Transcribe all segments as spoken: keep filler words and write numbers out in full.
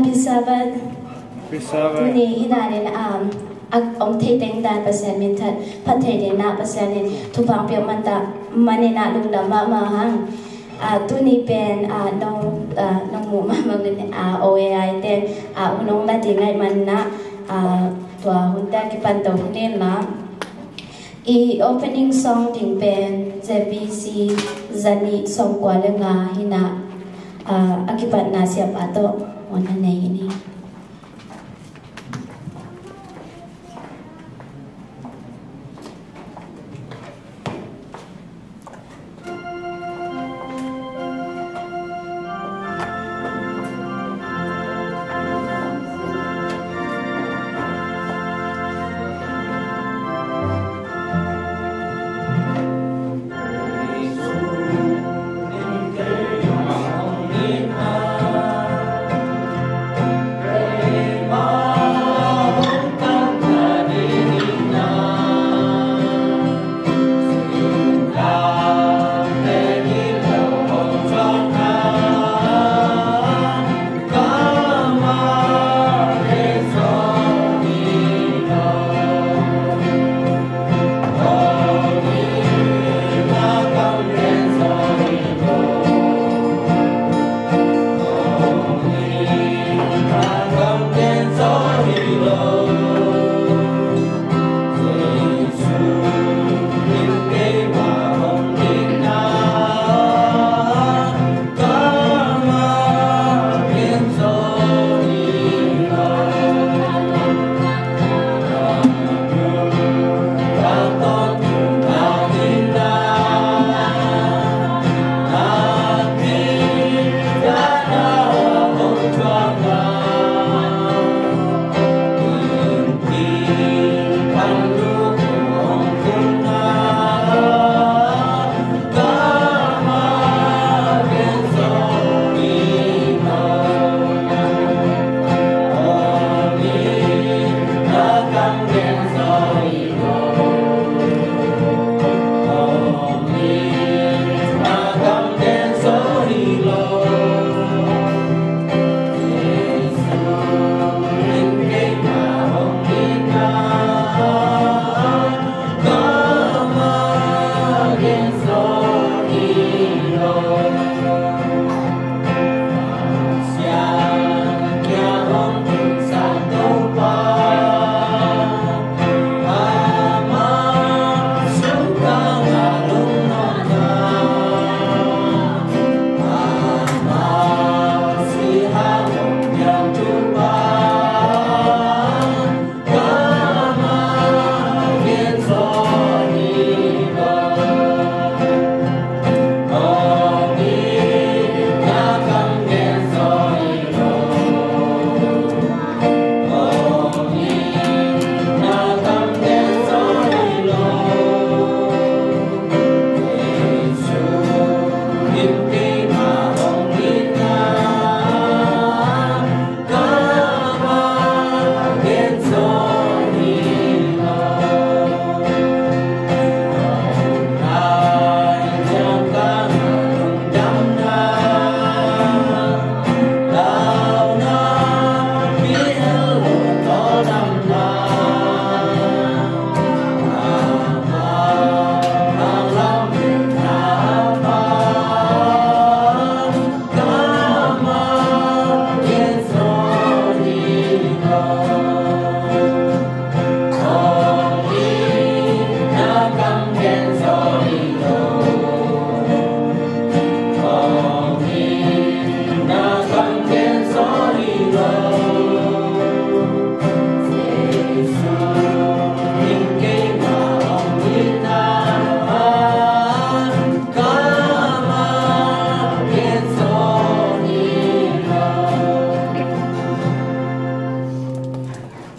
Happy Sabbath. Happy Sabbath. Tuni hi nanin, um, a om thei teng dan Pasian minthat phat thei dingin ah Pasian in thupha piak man ta manin ah lungdam mahmah hang. Ah, tuni pen, ah, nong, ah, nong muh mahmah in, ah, O A I ten, ah, hun ong la ding ahih manin ah, ah, tua hunte a kipan to hun in la. I opening song ding pen J B C za nih sawmkua le nga hi na, ah, a kipatna siapa tawh muanna nei ni.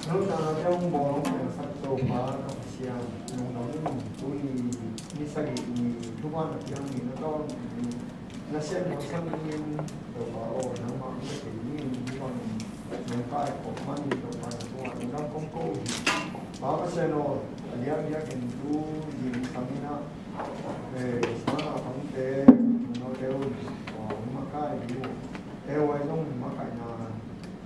Nuntakna te hong bawl hong piangsak Topa ka Pasian, lungdam ung. Tuni ni sagih ni thupha na piak ni na tawh na sem hong sang dingin Topa aw, nangmah hong ka thei dingin hih bangin nong kaikhawm manin Topa na tungah lungdam kong ko hi. Pa Pasian aw, a lianliakin tu zing sangin ah, eh, Christmas a pangte, nungnote un, aw, hong makai ding uh. Te uh ai zong makaihna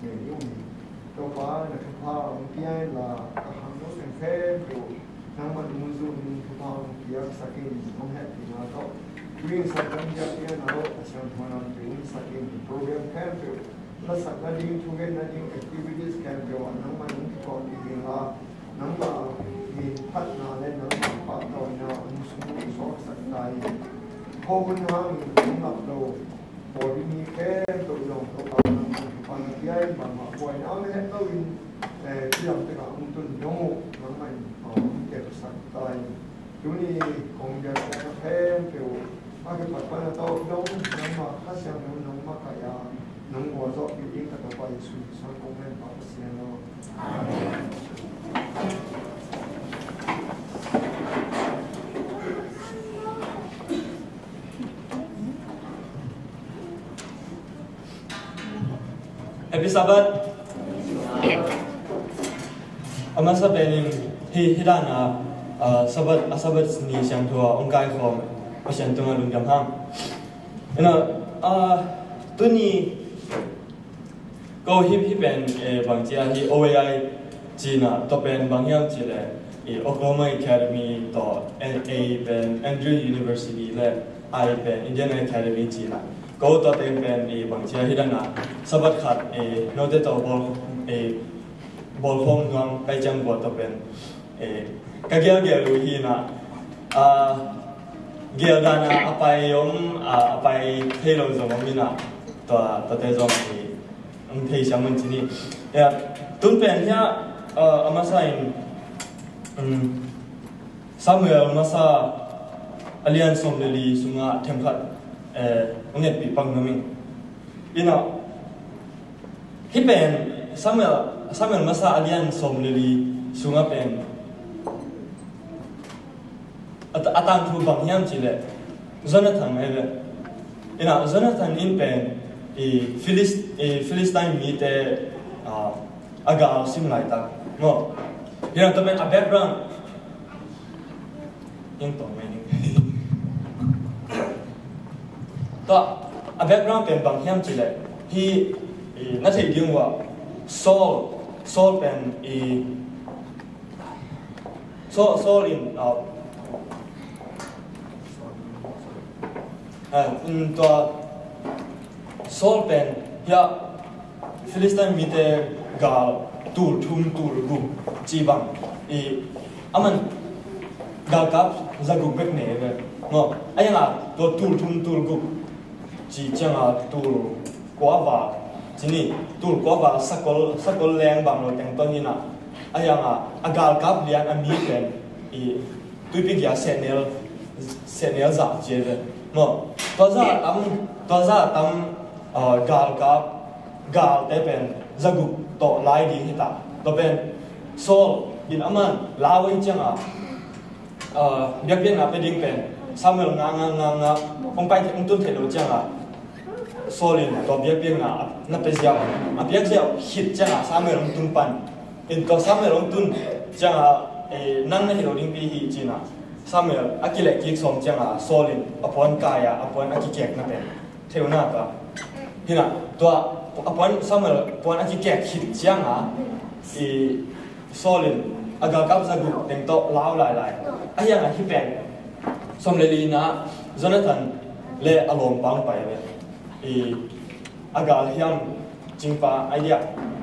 Topa na thupha hong pia in la, ka khangno teng khempeuh nangmah nung zun in thupha hong piaksak in, hong hehpihna tawh. Tuin sak kan biak pian a lo a siang thuan lam tuin sak in, program khempeuh, lasak nading, thugen nading, activities khempeuh ah nangmah nung kikawm ding la, nangmah min phatna le nangmah pahtawina hong sung hong suaksak ta in. Khua hun hangin hong lap lo pawlpi mi khempeuh zong Topa nangmah thupha na pia in, bangmah buaina om het loin, eh, cidam takah hong tun dong uh nangmah in, ah, hong kepsak ta in. Tuni kong biakpiakna khempeuh a kipat pan a tawp dong nangmah Kha Siangtho nong makaih a nong gualzawhpih ding ka Topa Jesuh min suang kong ngen, Pa Pasian aw. Amen. Happy Sabbath. A masa penin hih, hih dan a, ah, Sabbath, a Sabbath ni siangtho a hong kaikhawm Pasian tungah lungdam hang. Ina, ah, tuni ko hih, hih pen, eh, bang ci a, hih O A I ci-in a, tua pen bang hiam cih leh, eh, Oklahoma Academy tawh, eh, A pen Andrews University le I pen Indiana Academy ci-in a, ko tua teng pen, eh, bang ci a, hih dan a Sabbath khat, eh, note tawh bawl, eh, bawlkhawm nuam kai ciang bua tua pen, eh, ka gelgel uh hi-in a, ah, gel dan a a pai om, ah, a pai thei lo zong om in a, tua, tuate zong, eh, hong thei siam un ci ni. Ya, tun pen hiah, ah, a masa in, um, Samuel masa a lian sawm le li sungah themkhat, eh, hong ngetpih pak nuam ing. Ina, hih pen Samuel, Samuel masa a lian sawm le li sungah pen a, a tangthu bang hiam cih leh Jonathan ahi ve. Ina, Jonathan in pen i Philis-, i Philistine mite, ah, a gal sim laitak maw. Ina, tua pen a background Tua, a background pen bang hiam cih leh, hih, i, na theih ding uh ah, Saul, Saul pen, i, Saul, Saul in, uh, eh, um, tua, Saul pen, hiah, Philistine mite gal tul thum tul guk ci bang, i, aman galkap za guk bek nei ve. Maw, a iang a tua tul thum tul guk ci ciang a tul kua val ci ni, tul kua val sakol, sakol leng bang lo teng tawh hi na. A iang a, a galkap lian a mi pen i tuipi gia sehnel, sehnel zah ci ve. Maw, tua zah a tam, tua zah a tam, ah, galkap, galte pen za guk tawh lai ding hi ta. Tua pen Saul in aman lau ei ciang a, ah, biakpiakna pia ding pen Samuel ngah, ngah, ngah, ngah, hong pai thei, hong tun thei lo ciang a, Saul in tua biakpiakna na pia ziau, a piak ziau khit ciang a Samuel hong tun pan. In tua Samuel hong tun ciang a, eh, nang na hi lo ding pi hi ci na. Samuel a kileh kik sawm ciang a Saul in a puan kai a, a puan a kikek na pen thei uh na tua. Hi na, tua a puan, Samuel puan a kikek khit ciang a, i, Saul in a galkap za guk teng tawh lau lailai. A iang a hih pen sawm le li na Jonathan le a lawmpa hong pai ve. I, a galhiam cingpa idea,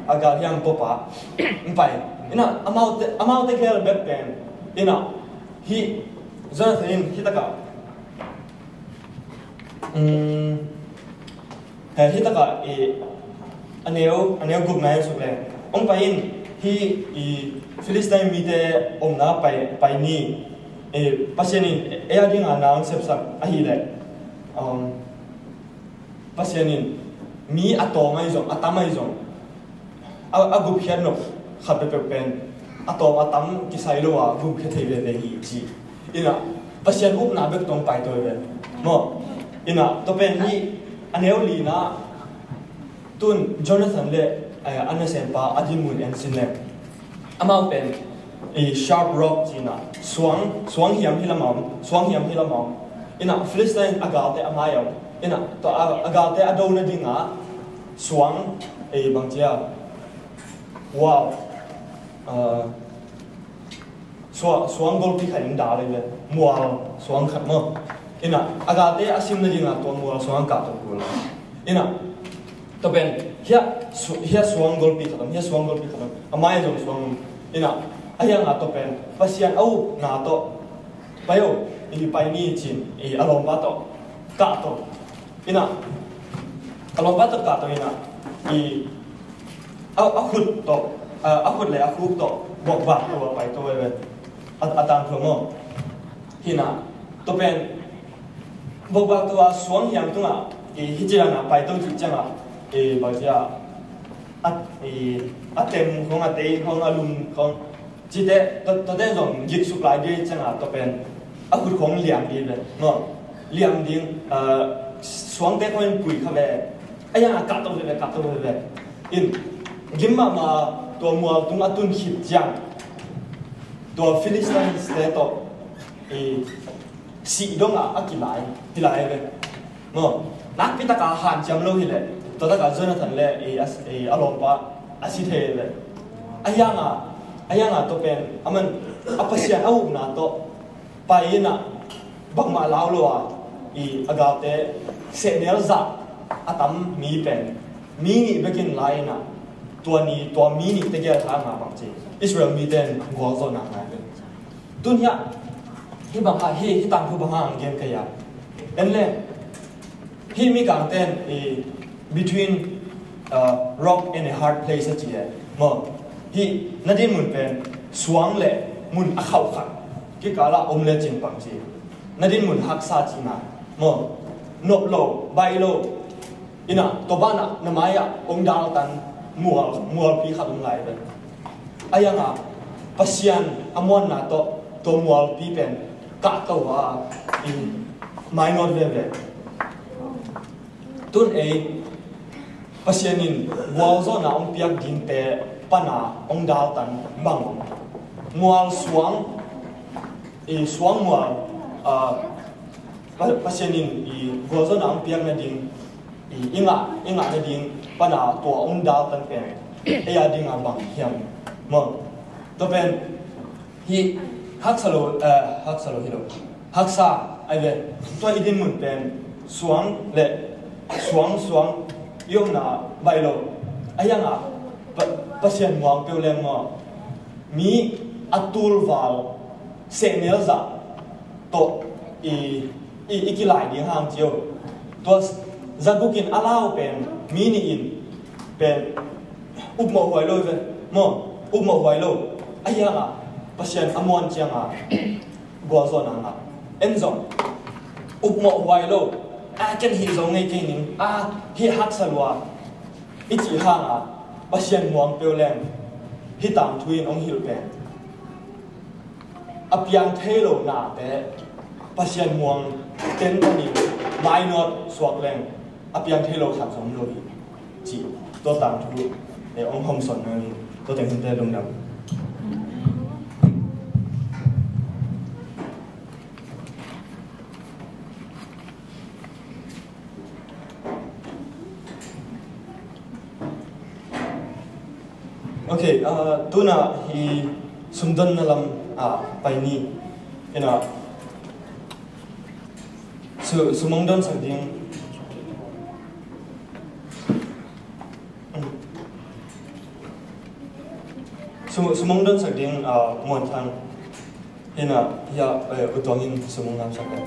a galhiam puapa hong pai. Ina, amaute, amaute gel bek pen, ina, hih Jonathan in hih takah, um, eh, hih takah, i, a neu, a neu gukna en suk leng, hong pai in, hih, i, Philistine mite omna pai, pai ni, i, Pasian in ei a ding a na hong sepsak ahih leh, um, Pasian in mi a tawm ahi zong, a tam ahi zong, a, a gupkhiat nop khat peuhpeuh pen a tawm a tam kisai lo a gupkhia thei veve hi ci. Ina, Pasian upna bek tawh hong pai to hi ve. Maw, ina, tua pen hih a neu li na tun Jonathan le, eh, a nasempa a dinmun en sin leng. Amau pen, i, sharp rock ci na, suang, suang hiam hi lam a om, suang hiam hi lam a om. Ina, Philistine a galte a mai a om. Ina, tua a, a galte a do nading a, Suang, eh, bang ci a, wow, ah, suang, suang golpi khat in dal hi ve, mual suang khat maw. Ina, a galte a sim nading a tua mual suang kah tawh kul. Ina, tua pen, hiah su-, hiah suang golpi khat om, hiah suang golpi khat om, a mai zong suang om. Ina, a hiang a tua pen, Pasian a upna tawh, pai o, i pai ni cin, i a lawmpa tawh kah tawh. Ina, a lawmpa tawh kah tawh ina, i a, a khut tawh, a, a khut le a khuk tawh bokbak tawh a pai tawh ve. A, a tangthu maw. Hina, tua pen bokbak tawh a suang hiam tungah, i hih ci dan a pai tawh cih ciangah, i bang ci a, a, i a tem khong, a tei khong, a lum khong, cite, tua, tuate zong gik suk lai ding ciangah tua pen a khut khong liam ding ve, no? Liam ding, ah, suangte khong in pui kha ve. A hiang a kah tawh ve ve, kah tawh ve ve. In, gim mahmah tua mual tung a tun khit ciang, tua Philistine-te tawh, i, sih dong a, a kilai, kilai ve. No, nakpi taka hanciam lo hi leh, tua taka Jonathan le, eh, a, eh, a lawmpa a si thei ve. A hiang a, a hiang a tua pen, a man, a Pasian a upna tawh pai ina, bangmah lau lo a, i a galte sehnel zah a tam mi pen, mi nih bekin lai ina, tua ni, tua mi nih tegel hang a bang ci, Israel mite in gualzawhna ngai ve. Tun hiah, hih bang hang, hih, hih tangthu bang hang gen ka hia. En le, hih Mikangte in, eh, between, uh, rock and a hard place a ci e. Maw, hih na din mun pen, suang le mun a khauh khat kikal ah om le cin bang ci. Na din mun haksa cihna. Maw, nop lo, baih lo. Ina, tua banah na mai-ah hong daltan mual, mualpi khat om lai ve. A hiang a, Pasian a muanna tawh tua mualpi pen kah to a, i mainawt veve. Tun ei, Pasian in gualzawhna hong piak dingte pana hong daltan bang om. Mual suang, i suang mual, a, Pa-, Pasian in i gualzawhna hong piak nading, i, i ngah, i ngah nading pana tua hong daltan pen ei a ding a bang hiam. Maw, tua pen hih haksa lo, eh, haksa lo hi lo. Haksa ai ve. Tua i din mun pen suang le suang, suang i omna baih lo. A hiang a Pa-, Pasian muang peuh leng maw, mi a tulval sehnel zah tawh i, i, i kilai ding hang cio. Tua zaguk in a lau pen, mi nih in pen upmawh huai lo ve. Maw, upmawh huai lo. A hiang a, Pasian a muan ciang a, gualzawhna ngah. En zong, upmawh huai lo. A, ken hih zo ngei kei ning. A, hih haksa lua. I cih hang a, Pasian muang peuh leng, hih tangthu in hong hilh pen, a piang thei lo nate Pasian muang tentan in mainawt suak leng, a piang thei lo khat zong om lo hi, cih tua tangthu, eh, hong hawmsawn nading, tua teng hunte lungdam. Ok, ah, tuna hi sumdonna lam, ah, pai ni. Ina, su-, sum hong donsak ding. Sum, sum hong donsak ding, ah, Muan Thang. Hina, hia, eh, U Tuang in sum hong ngamsak e.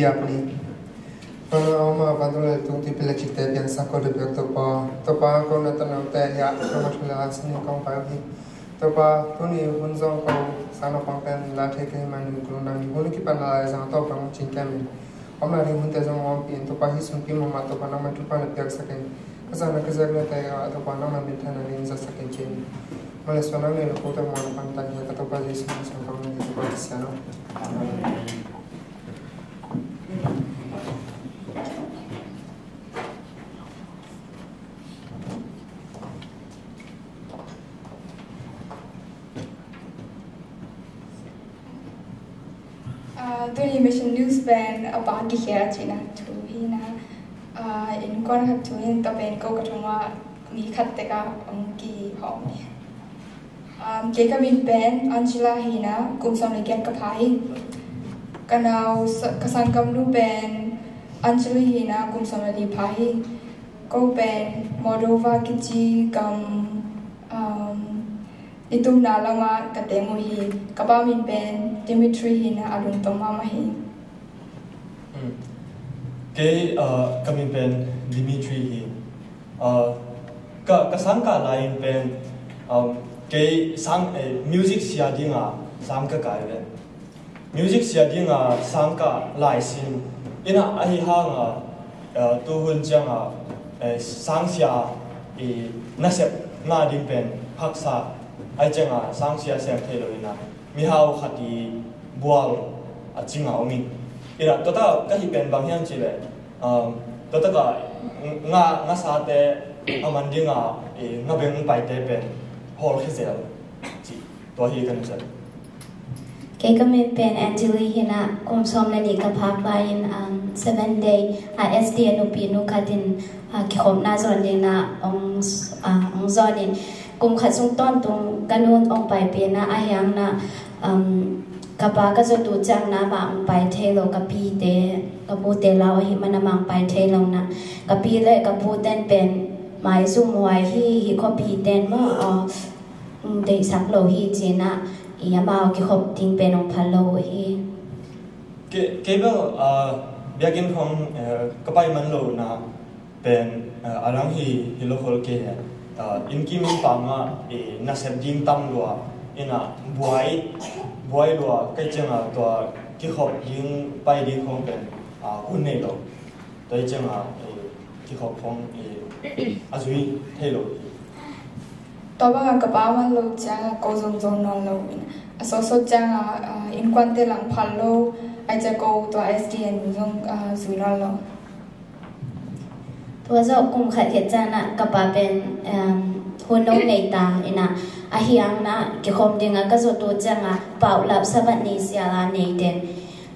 Piak ni. Kona oma vantung le tungti pila cikte piangsak ko de piak Topa. Topa kona tanau te ya kona thula sini kong pai hi. Topa tuni hun zong ko sana pang pen la thei kei mani kulu nang hun kipan la zang to pang cing kei min. Om na ring hun te zong om pin Topa hi sun pi mama Topa nang man Topa na piak sakin. Ka sana ka zak na te ya Topa nang man min thana ring za sakin cin. Male suan nang ne lo ko te mo na pan tan ya ka Topa Jesu na sang pang ni Topa Kristiano. Amen. Ah, tuni mission news pen a pa kikhel cihna thu hi na. Ah, innkuan khat thu in ka pen ko ka thuma mi khat teka ong kihawm ni. Um, kei ka min pen Angela hi na, kum sawm le giat ka pha hi. Ka nau sa- ka sangkam nu pen Angela hi na, kum sawm le li pha hi. Ko pen Moldova kici gam, um, nitumna lama ka teng uh hi. Ka pa min pen Dimitri hi na, a lungtom mahmah hi. Hmm. Kei, uh, ka min pen Dimitri hi. Uh, ka, ka sangkah lai in pen, um, kei sang, eh, music sia dinga sang ka kai ve. Music sia dinga sang ka lai sin. Ina ahi hanga, uh, tuhun cianga, eh, sang sia i nasep nga ding pen haksa. Ai cianga sang sia sem thei lo ina. Mihau khat i bual a cinga om in. Ina tota ka hi pen bang hiam ci le. Um, tua taka nga, nga sate a man dinga, eh, nga beng paite pen hol khe zel. Ci, tua hi kan zel. Kei ka min pen Angeli hi na, kum sawm le nih ka phak lai in, um, seven day, a S D A nupi nu khat in, a, kikhopna zawn ding na ong, a, ong zawn in. Kum khat sung tawntung ka nun ong paipih na a hiang na, um, ka pa ka zawtu ciang na mah ong pai thei lo ka pite, ka pute lau ahi mana mah ong pai thei lo na. Ka pi le ka puten pen maizum huai hi, hi khuapi ten maw, uh, ong deihsak lo hi ci na, i amau kikhop ding pen ong phal lo hi. Ke, ke bel, uh, biakinn khong, uh, ka pai man lo na, pen, eh, a lang hi, hi lo khol kei he. Eh, inn kim inn pang ah, eh, nasep ding tam lua, ina buai, buai lua, kai cianga tua kikhop ding, pai ding khong pen, ah, hun nei lo. Tua i cianga, eh, kikhop khong, eh, a zui thei lo. Tua banga ka pa man lo cianga ko zong zong nawn lo. A sawsawt cianga, ah, innkuante lang phal lo, ai cia ko tua S D N zong, ah, zui nawn lo. Tua zawh kum khat khit ciangin ah ka pa pen, um, hun lo nei ta in ah, a hiang na kikhawm ding a ka zawt uh ciang a paulap Sabbath ni sial a nei den.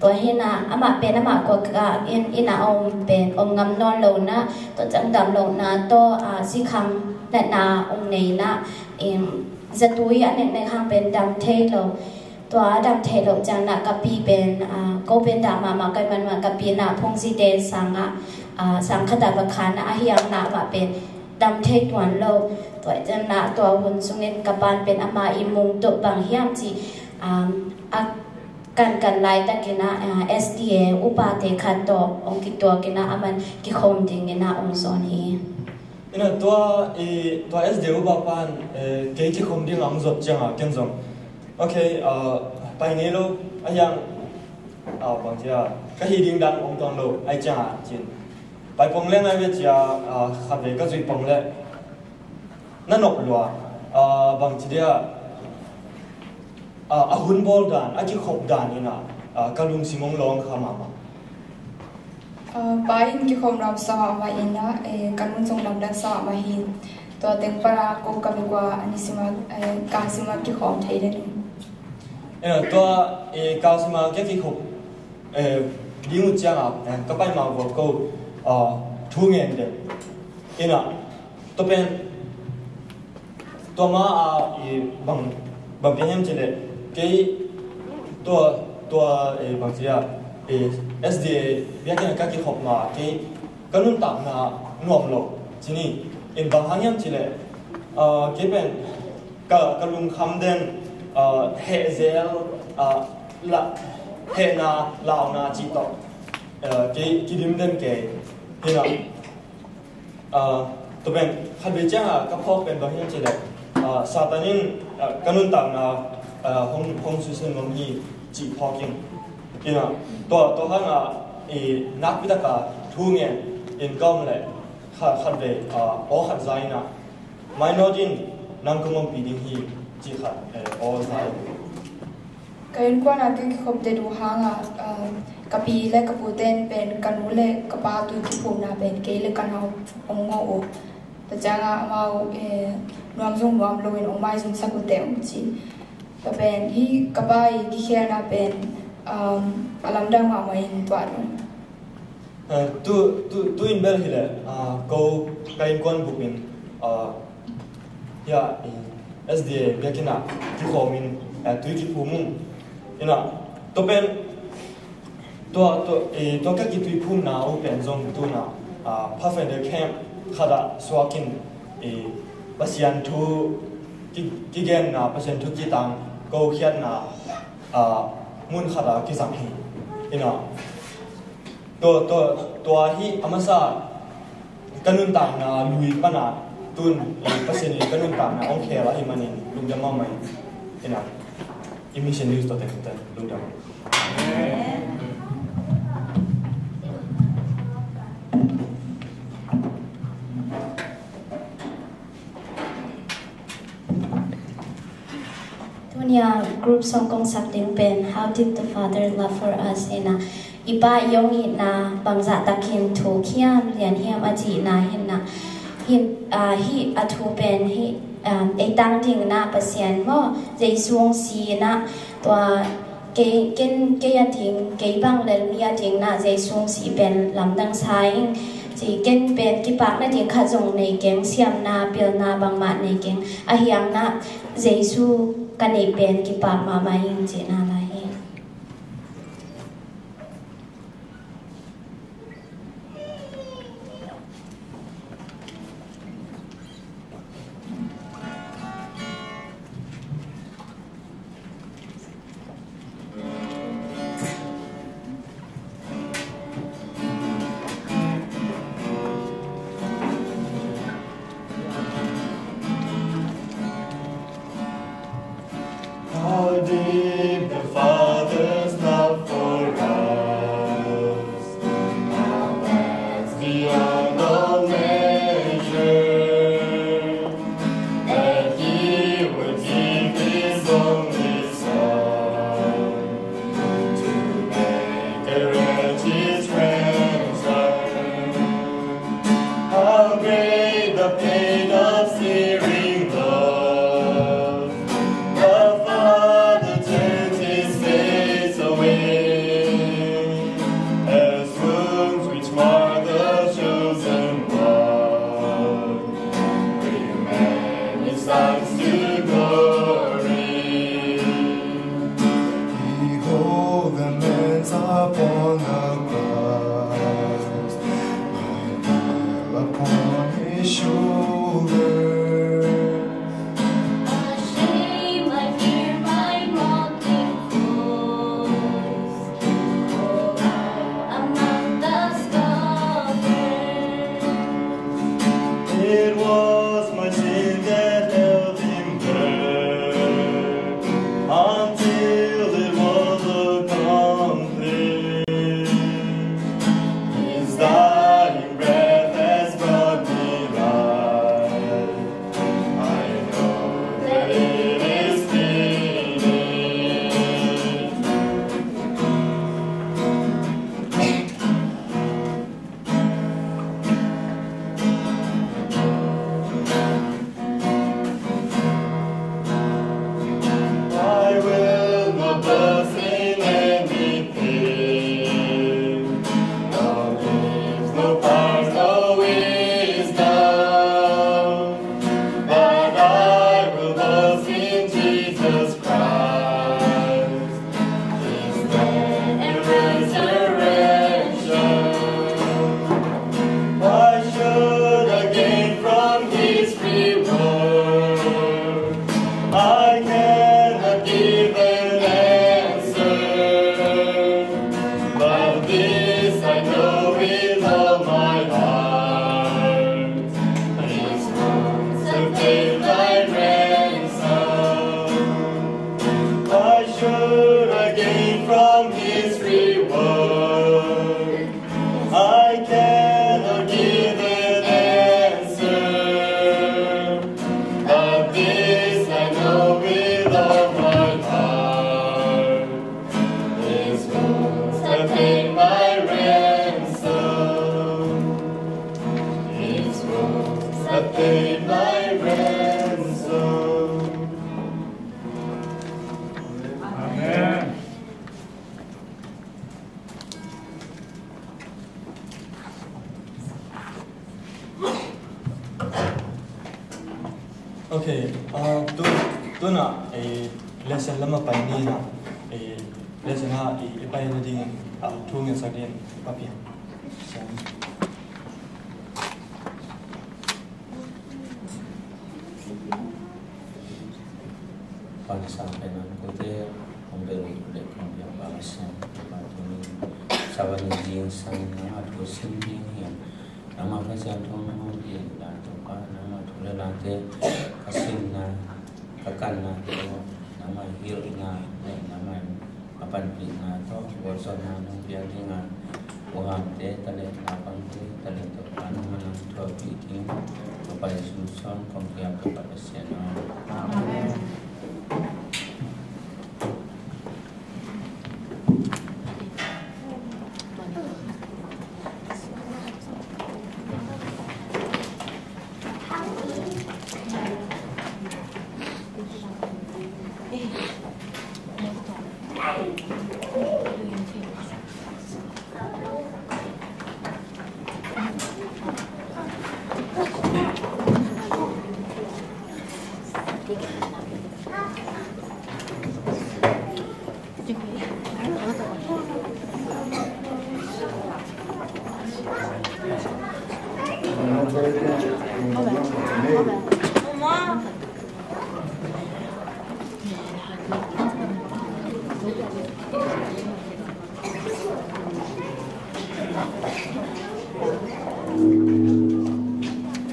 Tua hi in ah amah pen amah kua ka in, in ah a om pen om ngam nawn lo in ah, tua ciang dam lo na tawh, ah, sikhang natna ong nei in ah, um, zatui a neknek hang pen dam thei lo. Tua a dam thei loh ciangin ah ka pi pen, ah, ko pen dah mahmah ka hih manin ah ka pi in ah phungzite sang ah, ah, sang khat ah va khan ah a hiang in ah amah pen dam thei tuan lo. Tua ciangin ah tua hun sungin ka pa in pen ama i mung tawh bang hiam cih, ah, a kankan laitakin ah, ah, S D A upate khat tawh hong kituak in ah aman kikhawm dingin ah hong sawn hi. Ina tua, eh, tua S D A upa pan, eh, kei kikhawm ding a hong zawt ciang a ken zong, okay, ah, pai ngei lo, a hiang, ah, bang ci a, ka hih ding dan om tuan lo, ai ciang a cin. Pai pong leng ai ve ci a, ah, khat vei ka zui pong leh na nop lua, ah, bang ci dia, ah, a hun bawl dan, a kikhop dan in ah, ah, ka lungsim hong lawng kha mahmah. Ah, pa in kikhop nuam sa mahmah in ah, eh, ka nun zong lamdang sa mahmah hi. Tua teng pan ah ko ka vekua a nisim a, eh, ka sim a kikhawm thei den. Eh, tua, eh, ka sim a kia kikhop, eh, ding uh ciang a, eh, ka pai ma vua ko, ah, thu ngen den. In ah, tua pen, tua ma a, i bang, bang piang hiam ci leh, kei tua, tua, eh, bang ci a, eh, S D A biakinn a ka kikhop ma, kei ka nuntakna nuam lo, ci ni, in bang hang hiam ci leh, ah, kei pen ka, ka lungkham den, ah, heh zel, ah, la, hehna, launa ci tawh. Kei kidim den kei. Hi na, tua pen khat vei ciangah ka phawk pen bang hiam cih leh, Satan in ka nuntakna hong susia nuam hi cih phawk ing. Hi na, tua tua hangah nakpi takah thu ngen in ka om leh khat vei aw khat za in ah, mainawt in nang kong ompih ding hi cih khat aw za in. Ka innkuan ah ka kikhopte duh hangah ka pi le ka pute in pen ka nu le ka pa tui kiphumna pen kei le ka nau hong ngawh uh. Tua ciangah amau nuam zong nuam loin hong maizumsak uh teh hong ci. Tua pen hih ka pa ii kikhelna pen a lamdang mahmah in tuah dong. Tu in bel hileh ko ka innkuan bupin hiah SDA biakinn ah kikhawmin tui kiphum ung. Hi na, tua pen tua tua ka kituiphumna uh pen zong tu in ah Pathfinder camp khat ah suakin Pasian thu kigenna, Pasian thu kitang ko khiatna mun khat ah kizang hi. Hi na, tua tua tua hi a masa ka nuntakna lui pan ah tun Pasian in ka nuntakna hong khel ahih manin lungdam mahmah hi. Hi na, i Mission News tawh teng teng lungdam. Tunia group song kong sak ding pen How did the Father love for us? Hi na, i Pa i hong itna bangzah takin thuk hiam, lian hiam a cihna hi na. Hih a thu pen hih ei tang ding na Pasian maw, Jesu hong si na, tua kei ken kei a ding, kei bang lel mi a ding na Jesu hong si pen lamdang sa ing. Ci ken pen kipak nading khat zong nei keng, siamna pilna bangmah nei keng, a hiang na Jesu ka neih pen kipak mahmah ing cihna lai hi. How deep the Father's love for us, how vast beyond all measure, that He would give His only Son to bear the wretch's ransom. How great the pain of searing love! The Father turned His face away, as wounds which mar the chosen one bring many sons to glory. Behold the man's upon the cross, my nail upon His shoulder. Ashamed, I fear my mocking foes, called out among the scoffers. It was my sin that held Him there until it was accomplished. His dying breath has brought me life. Ok, ah, tu, tu-in ah, eh, lesson lam ah pai ni in ah, eh, lesson ah, eh, i pai nadingin, ah, thu ngetsak dingin Pa Piang. Siang. Pansang pen an kote, hong bel le kong piang pa siang, pa tuni, sawan ni jing sang na, a thu sim ding hiam. Nangmah Pasian thu nong hong pian dan tawh ka, nangmah thu le late ka simna, ka kanna te aw, nangmah hilhna le nangmah a panpihna tawh gualzawhna nong piak ding a, U Hamte, Tale, Naupangte, Tale tawh ka nangmah nong thuakpih ding, ka pai zu sawm kong piak ka Pasian aw. Amen.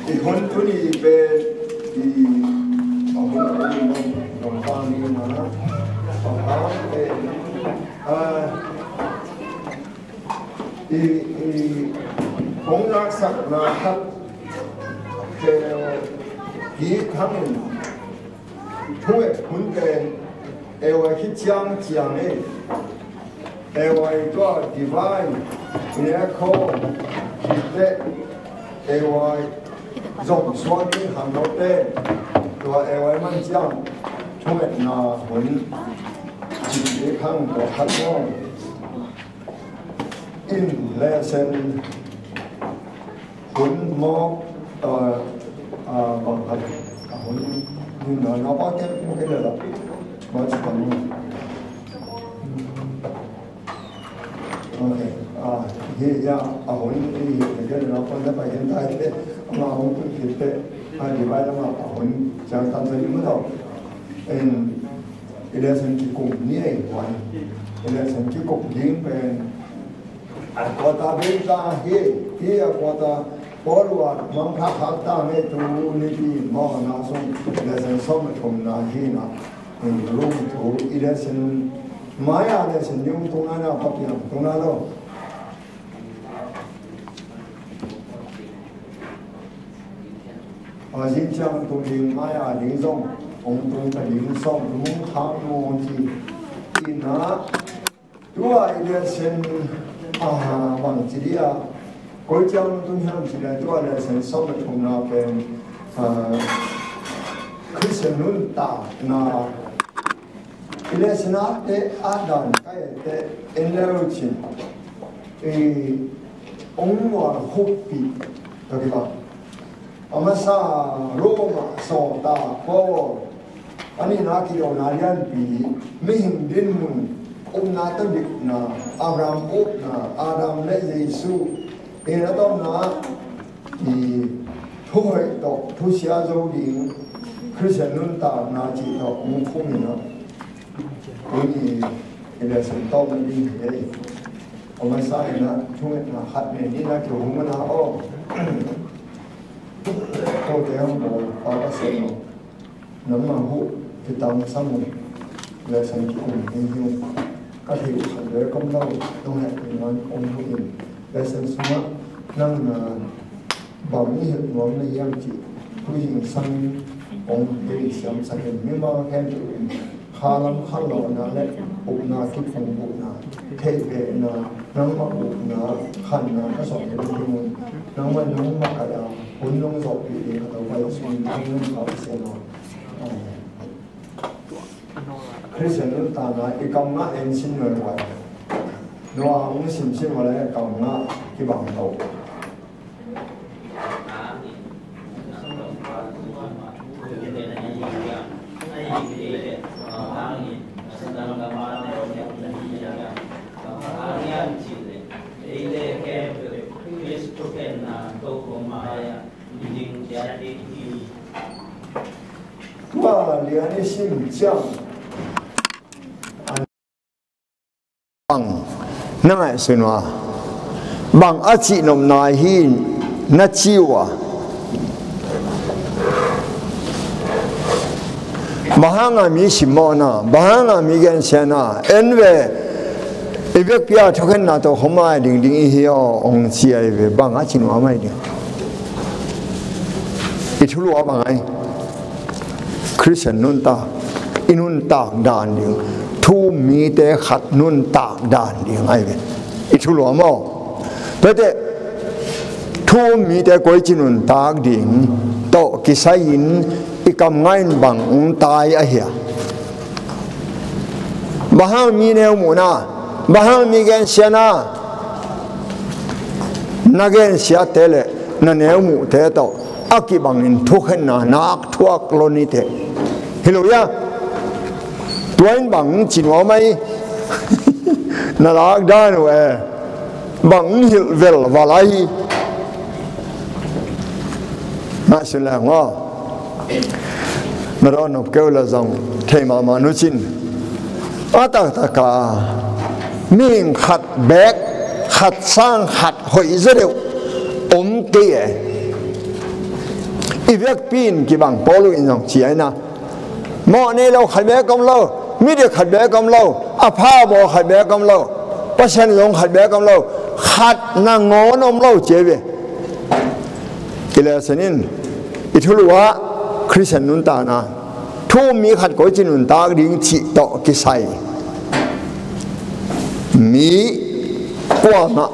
I hun tuni pen i a hun a hun a hun a hun a hun a hun a hun a i, i, kong laksakna khat, eh, hi hangin, thu et hun pen, eh, tua hi ciang ciang ei. Eh, tua i tua divine miracle hi te, eh, tua zong suak ding hang lo te, tua, eh, tua i man ciang, thu etna hun, ci hi hang tua khat lo. In lesson hun mawk, uh, uh, bang khat a hun ni na na pa ke mu ke le la. Ba ci bang. Okay. Ah, hi ya a hun ni hi ke le na pa na pa hin tai te. Ma hun tu hi te. A di ba na ma a hun jang tan sa ni ma tau. En i lesson kikum ni ei wan. I lesson kikum ding pen a quarter bel ta hi, hi a quarter pawl ua mangpha khak ta nge tu nipi mawhna sung lesson sawm a thumna hi na. Lungtu i lesson mai a lesson ni ung tung na na Pa Piang tung na lo. A zing ciang tung ding mai a ding zong ong tung ta ding sawm tung khak nu ong ci. Ina tua i lesson, ah, bang ci dia, koi ciang tung hiam ci dia, tua lesson sawm a thumna pen, ah, Khristian nuntakna i lesson a te a dan ka e te en le lo cin. I ong mual khuppi ka kiba. A masa Roma sawltak Paul a nihna kidona lianpi, mihing dinmun, upna tawh dikna, Abraham upna, Adam le Jesu, i na tawmna, i thuhoih tawh thusia zo ding, Khristian nuntakna cih tawh hong khum in a, tuni i lesson tawmna ding hi ei. A masa in a thungetna khat ne ni na kihong na aw. Kote hong bawl pa ka seng aw. Nangmah huh kitam sam uh, lesson kikum hi hi uh. Ka thei uh khat le kam lo, nong heh uh nan om huh in. Lesson sungah nang na bang i hilh nuam na hiam cih, tu hing sang ong hei siam sak in, mimal hen tu in. Khalam khanlawhna le upna kiphungvuhna, theihbehna, nangmah upna khanna ka sawh ding ding un. Nangmah nangmah ka ya, hun nong zawhpih ding ka Topa Jesu min thang nang ka Pasian aw. Amen. Khristian nuntakna i kam ngah en sin nuai nuai. Noah hong simsim uh le kam ngah kibang to. Mah lian i sim ciang bang na ngaihsun uh a, bang a cihnopna hi na ci uh a, bang hanga mi simmawhna, bang hanga mi gensiatna en ve. I vekpi a thukhenna tawh khawm a dingding i hi aw, hong ci ahi ve. Bang a cihnop a mai ding i thulu a bang ahi. Khristian nuntak, i nuntak dan ding, thu-um mite khat nuntak dan ding ahi ve. I thulu a maw? Tua teh thu-um mite koici nuntak ding tawh kisai-in i kamnga in bang hong tai ahi a? Bang hang mi neu muhna, bang hang mi gensiatna, na gensiatte le na neu muhte tawh a kibangin thukhenna nak thuak lo ni teh. Hi lo ia, tua in bang ci nuam ahi. Na lak dan uh e, bang hilh vel val ahi. Ngaihsun leng aw. Na dawn nop kei uh la zong thei mahmah nucin. A taktaka mihing khat beek, khat sang, khat hoih zaw deuh om kei e. I vekpi in kibang Paul in zong ci ahi na. Mawh nei lo khat beek om lo, midik khat beek om lo, a pha bawl khat beek om lo, Pasian zong khat beek om lo, khat nangawn om lo ci ahi ve. I lesson in i thulu ah Khristian nuntakna, thu-um mi khat koici nuntak ding cih tawh kisai, mi kuamah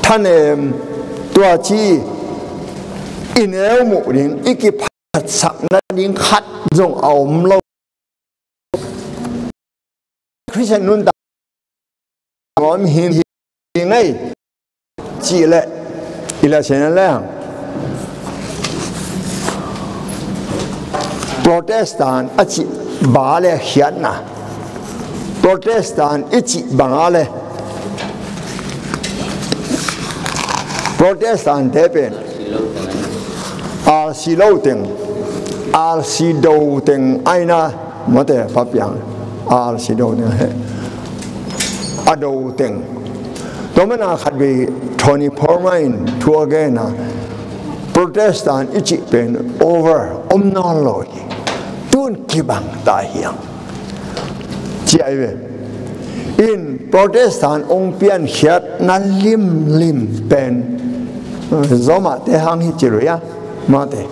thanem, tua ci i neu muh ding, i kiphatsakna ding khat zong a om lo. Khristian nuntak om hi, hi ngei cih leh, i lesson leng Protestant a cih bang a le khiatna, Protestant i cih bang a le, Protestant te pen alsi lo teng, alsi do teng aina, mate, papiang, alsi do teng he, a do teng. Tua mana khat vei Tony Palmer in thu a gen a, Protestant i cih pen over, om nawn lo hi. Tun kibang ta hiang ci ahi ve. In Protestant hong piankhiatna limlim pen Roma te hang hi ci lo ia, mate.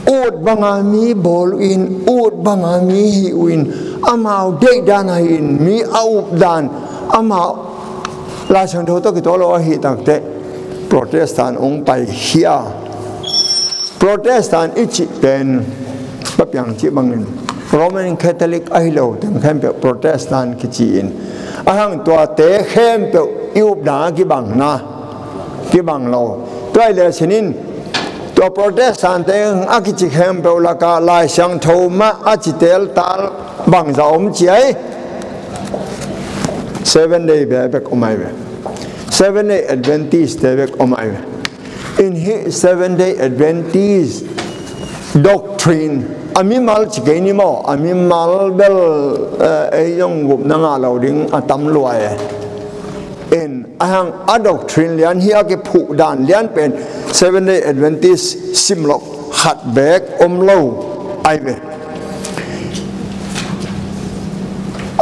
Ut banga mi bawl uh in, ut banga mi hih uh in, amau deih dan ahi in, mi a up dan, amau Lai Siangtho tawh kituak lo ahih takteh Protestant hong paikhia. Protestant i cih pen, papiang cih bangin Roman Catholic ahi lo teng khempeuh Protestant kici in, a hang tuate khempeuh i upna a kibangna, kibang lo. Tua i le sinin tua Protestant teng a kici khempeuh lakah Lai Siangtho mah a ci teltal bangza om ci ai? Seven Day bek om ai ve. Seven Day Adventist te bek om ai ve. In hih Seven Day Adventist doctrine a mimal ci kei ni maw, a mimal bel, eh, ei zong gupna ngah lo ding a tam lua e. In a hang a doctrine lian hi a kiphuh dan lian pen Seven Day Adventist simloh khat bek om lo ai ve.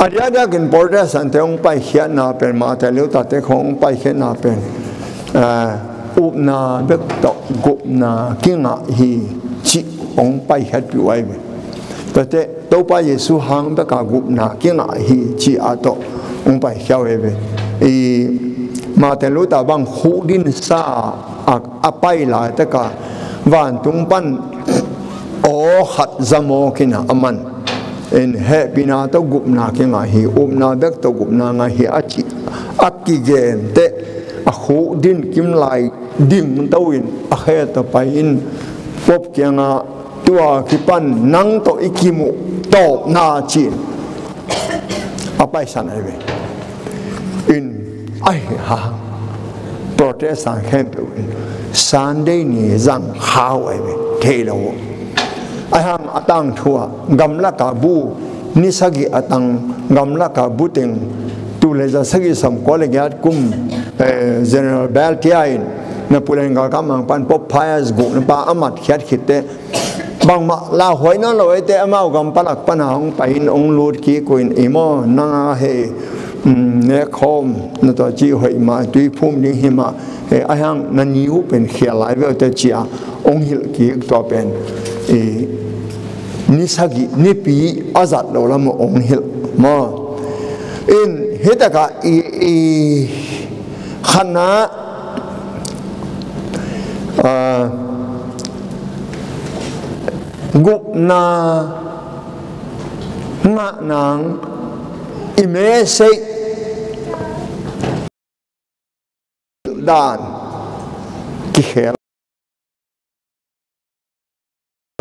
A diakdiakin Protestant te hong paikhiatna pen, Martin Luther te khong hong paikhiatna pen, eh, upna bek tawh gupna kingah hi cih hong paikhiatpih uh ai ve. Tuate Topa Jesu hang beka gupna kingah hi cih a tawh hong paikhia uh ai ve. I Martin Luther bang khukdinsa a, a pai laitaka vantung pan aw khat zamawk in a man. In hehpihna tawh gupna kingah hi, upna bek tawh gupna ngah hi a cih a kigen teh, a khukdin kim lai dingto in a khe tawh pai in Pope kiangah, tua kipan nang tawh i kimuh tawpna ci-in a paisan ai ve. In ahi hang Protestant khempeuh in Sunday ni zang kha uh ahi ve, thei lo uh. Ahi hang a tangthu ah gamlak a bu ni sagih a tang, gamlak a bu teng, tul le za sagih sawm kua le giat kum, eh, General Beltia in Napoleon galkap mangpa'n Pope Pius gukna pa a matkhiat khit teh, bangmah lauhuai nawn lo ei teh, amau gam palak pan a hong pai in hong lut kik uh in, i maw, nang a hei, um, nek khawm na tua ci hoih mah, tui phum ding hi mah, eh, ahi hang na ni uh pen khial lai ve uh teh ci a hong hilh kik, tua pen, eh, ni sagih, nipi a zat lo lam uh hong hilh maw. In hi tak ah i, i khatna, ah, gupna ngah nang i message dan kikhel.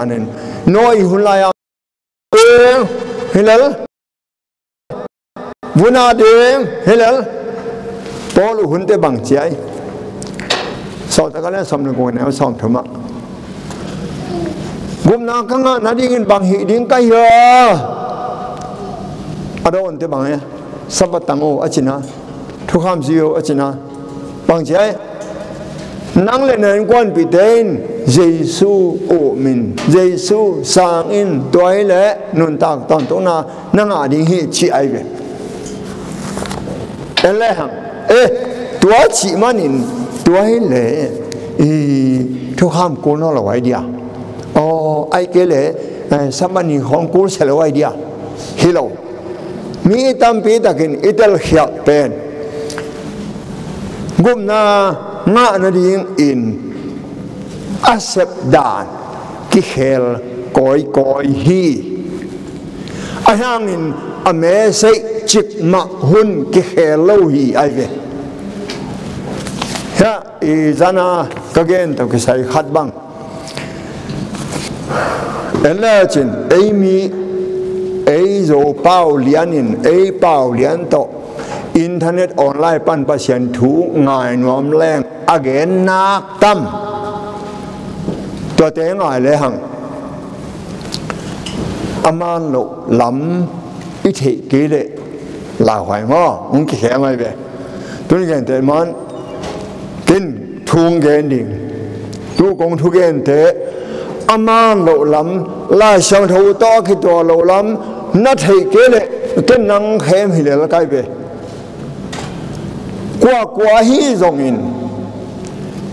Amen. Noah i hun lai a ding hi lel, vun a ding hi lel. Paul uh hun teh bang ci ai? Sawltak a lian sawm le guk, neu sawm thum ah, gupna ka ngah nadingin bang hih ding ka hiam? A dawn teh bang e? Sabbath tang o a cina, thukham zui o a cina. Bang ci ai? Nang le na innkuanpihte in Jesu um in, Jesu sang in, tua hi leh nuntak tawntungna na ngah ding hi, ci ai ve. En le hang, eh, tua cih manin, tua hi leh, i, thukham kul nawn lo ai dia. Aw, ai kei leh, eh, Sabbath ni khawng kul se lo ai dia. Hi lo. Mi tampi takin i telkhialh pen gupna ngah nadingin a sep dan kikhel kawikawi hi. Ahi hangin a message cikmah hun kikhel lo hi ai ve. Hiah i zana ka gen tawh kisai khat bang. En le cin, ei mi, ei Zo pau lianin, ei pau lian tawh internet online pan Pasian thu ngai nuam leng a gen nak tam? Tuate ngai le hang, a man loh lam i theih kei leh lauhuai maw, hong kikhel mai ve. Tun gente man, ken thu gen ding. Tu kong thugente a man loh lam, Lai Siangtho tawh a kituak loh lam na theih kei leh ken nang khem hi lel kai ve. Kuakua hi zongin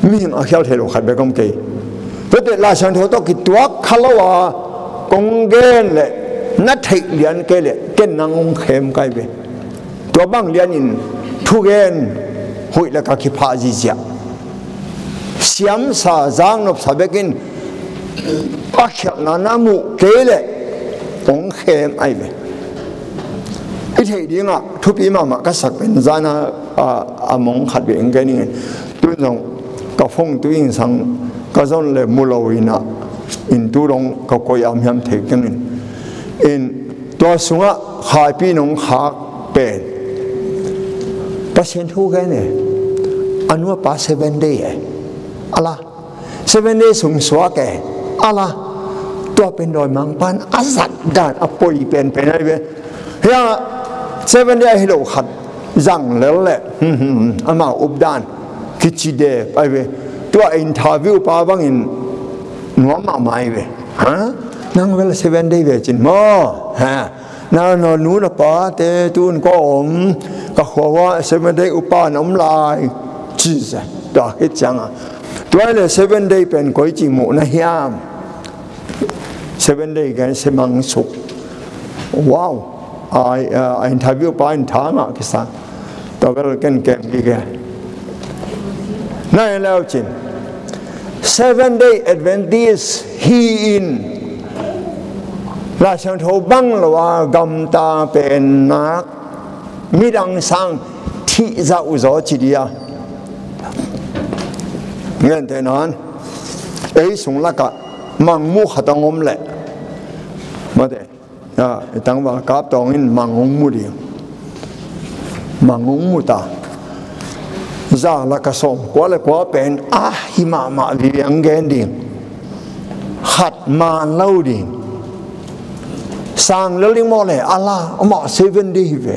mihing a khial thei lo khat bek om kei. Tuate Lai Siangtho tawh kituak kha lo a kong gen leh na theih lian kei leh ken nang hong khem kai ve. Tua bang lianin thugen huih lak a kiphah zihziah. Siamsa zaknopsa bekin a khialhna na muh kei leh hong khem ai ve. I theih dingah thupi mahmah ka sak pen zana, a, a mong khat ve ing kei ning. Tun zong ka phone tu in sang ka zon le mu lo inah, in tu dong ka koi am hiam thei keng in. In tua sungah khaipi nong khak pen Pasian thu gen e. A nu a pa Seven Day e. A la, Seven Day sung suak e. A la, tua pen dawimangpa'n a zat dan a poi penpen ai ve. Hiah Seven Day ahi lo khat zang lel leh, hmm, hmm, hmm, amau up dan kici dep ai ve. Tua interview pa bangin nuam mahmah ai ve. Ha? Nang bel Seven Day ve cin maw? Ha? Na, na nu na pate tun kua om, ka khua uah Seven Day upa na om lai, ci se. Tua khit ciangah, tua hi leh Seven Day pen koici muh na hiam? Seven Day gen se mang suk. Wow. A, a, a interview pa in tha ngah kisa. Tua bel ken kem kik e. Na en leu cin, Seven Day Adventist hi in, Lai Siangtho bang lo a gamta pen nak midang sang thih zah uh zaw ci dia. Ngente nan, ei sung lakah mangmuh khat hong om leh, mate, a, i tangval kap tawng in mang hong mu ding. Mang hong mu ta. Za le ka sawm kua le kua pen a hi mahmah vive ang gen ding. Khat man lo ding. Sang lo ding maw le, a la amah seven day hi ve.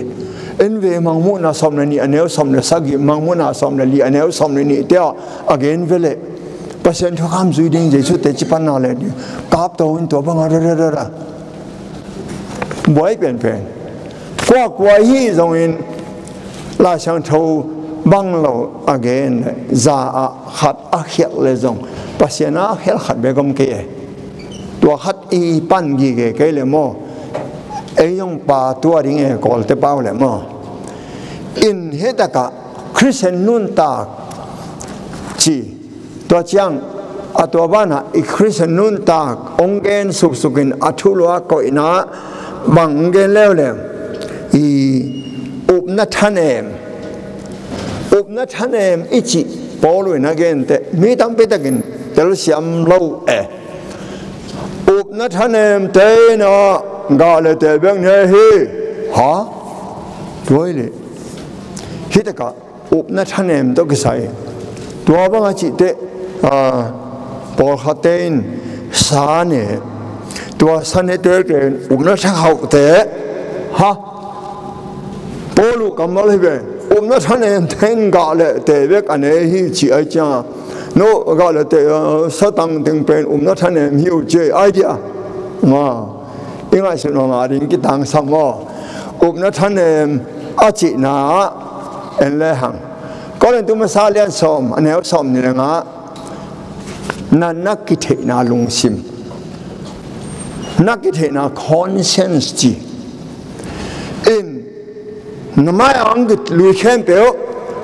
En ve, Mangmuhna sawm le nih a neu sawm le sagih, Mangmuhna sawm le li a neu sawm le nih te ah a gen ve le. Pasian thukham zui ding Jesu te ci panna le ding. Kap to in tua bang a ra ra ra ra. Buai penpen. Kua kua hi zongin Lai Siangtho bang lo a gen le, za ah khat a khialh le zong Pasian a khialh khat bek om kei e. Tua khat i pan gige kei le maw, ei zong pa tua ding e, Kawlte pau le maw. In hi takah Khristian nuntak ci. Tua ciang a tua banah i Khristian nuntak hong gen suksukin a thuluak koihna bang hong gen leuleu, i upna thanem. Upna thanem i cih Paul in a gen teh mi tampi takin telsiam lo e. Upna thanem te in ah gah le teh bek ne hi. Ha? Tua hi le. Hi takah upna thanem tawh kisai tua bang a cih teh, a, pawlkhatte in sa ne. Tua sa ne te te in upna tha khauh te. Ha? Paul uh kammal hi ve. Upna thanem te in gah le teh bek a ne hi ci ai ciang a, no gah le teh, a, sa tang teng pen upna thanem hi uh ci ai dia. Nga i ngaihsut nong a ding kitangsam maw. Upna thanem a cihna ah en le hang, Korintu masa lian sawm a neu sawm nih le nga, na na kitheihna lungsim, na kitheihna conscience ci. In na mai-ah hong lui khempeuh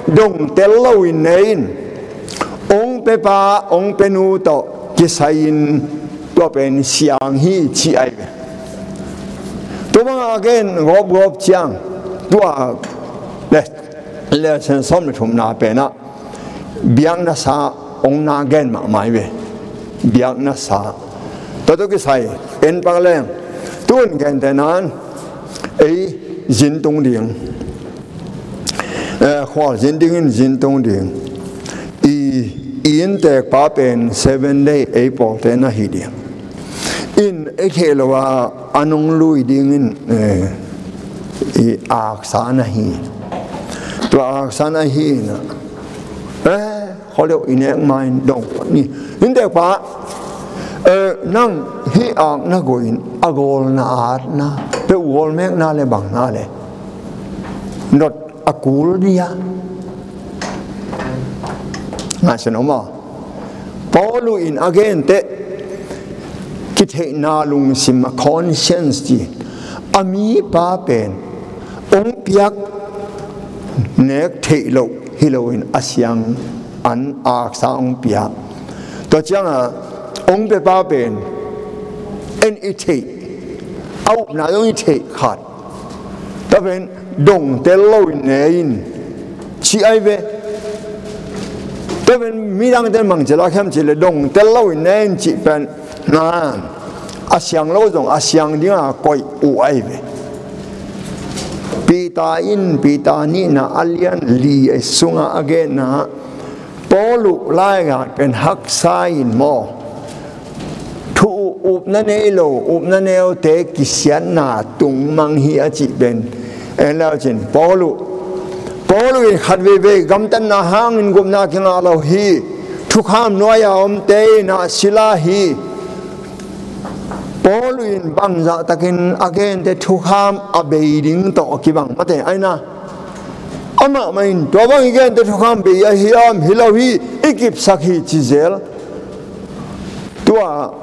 dongtel loin ne in, hong pepa hong penu tawh kisai-in tua pen siang hi ci ai ve. Tua bangah a gen gawpgawp ciang tua le, lesson sawm le thumna penah biakna sa hong na gen mahmah hi ve. Biakna sa. Tua tawh kisai en pak leng, tun gente nan ei zin tung ding, eh, khual zin dingin zin tung ding. I, i inntek pa pen seven day ei pawlte na hi ding. In ei theh lo a, a nung lui dingin, eh, i aksa na hi. Tua aksa na hi na, eh, kholio i nek ma in dong ni. Inntek pa, eh, nang hih ak na go in a gawlna atna peuh gawlmekna le bangna le not a kul dia. Ngaihsun om a. Paul in a gen teh kitheihna lungsim a conscience ci. A mipa pen hong piak nek theih loh hi loin a siang an aksa hong pia. Tua ciangah hong pepa pen en i theih, a upna zong i theih khat. Tua pen dongtel loin ne in ci ai ve. Tua pen midangte mangcil a khiam cih le dongtel loin ne in cih pen na a siang lo zong a siang dinga koih uh ai ve. Peter in, Peter nihna a lian li a sunga a genna, Paul uh laiga pen haksa in maw, thu uh upna nei lo, upna neute kisiatna tungmang hi a cih pen en lau cin Paul uh, Paul uh in khat veivei gamtatna hangin gupna kingah lo hi. Thukham nuai-a omte in ah sila hi. Paul in bangzah takin a gente thukham a bei ding tawh a kibang mate aina. Amah mah in tua bang i gente thukham bei a hiam, hi lo hi, i kipsak hi ci zel. Tua,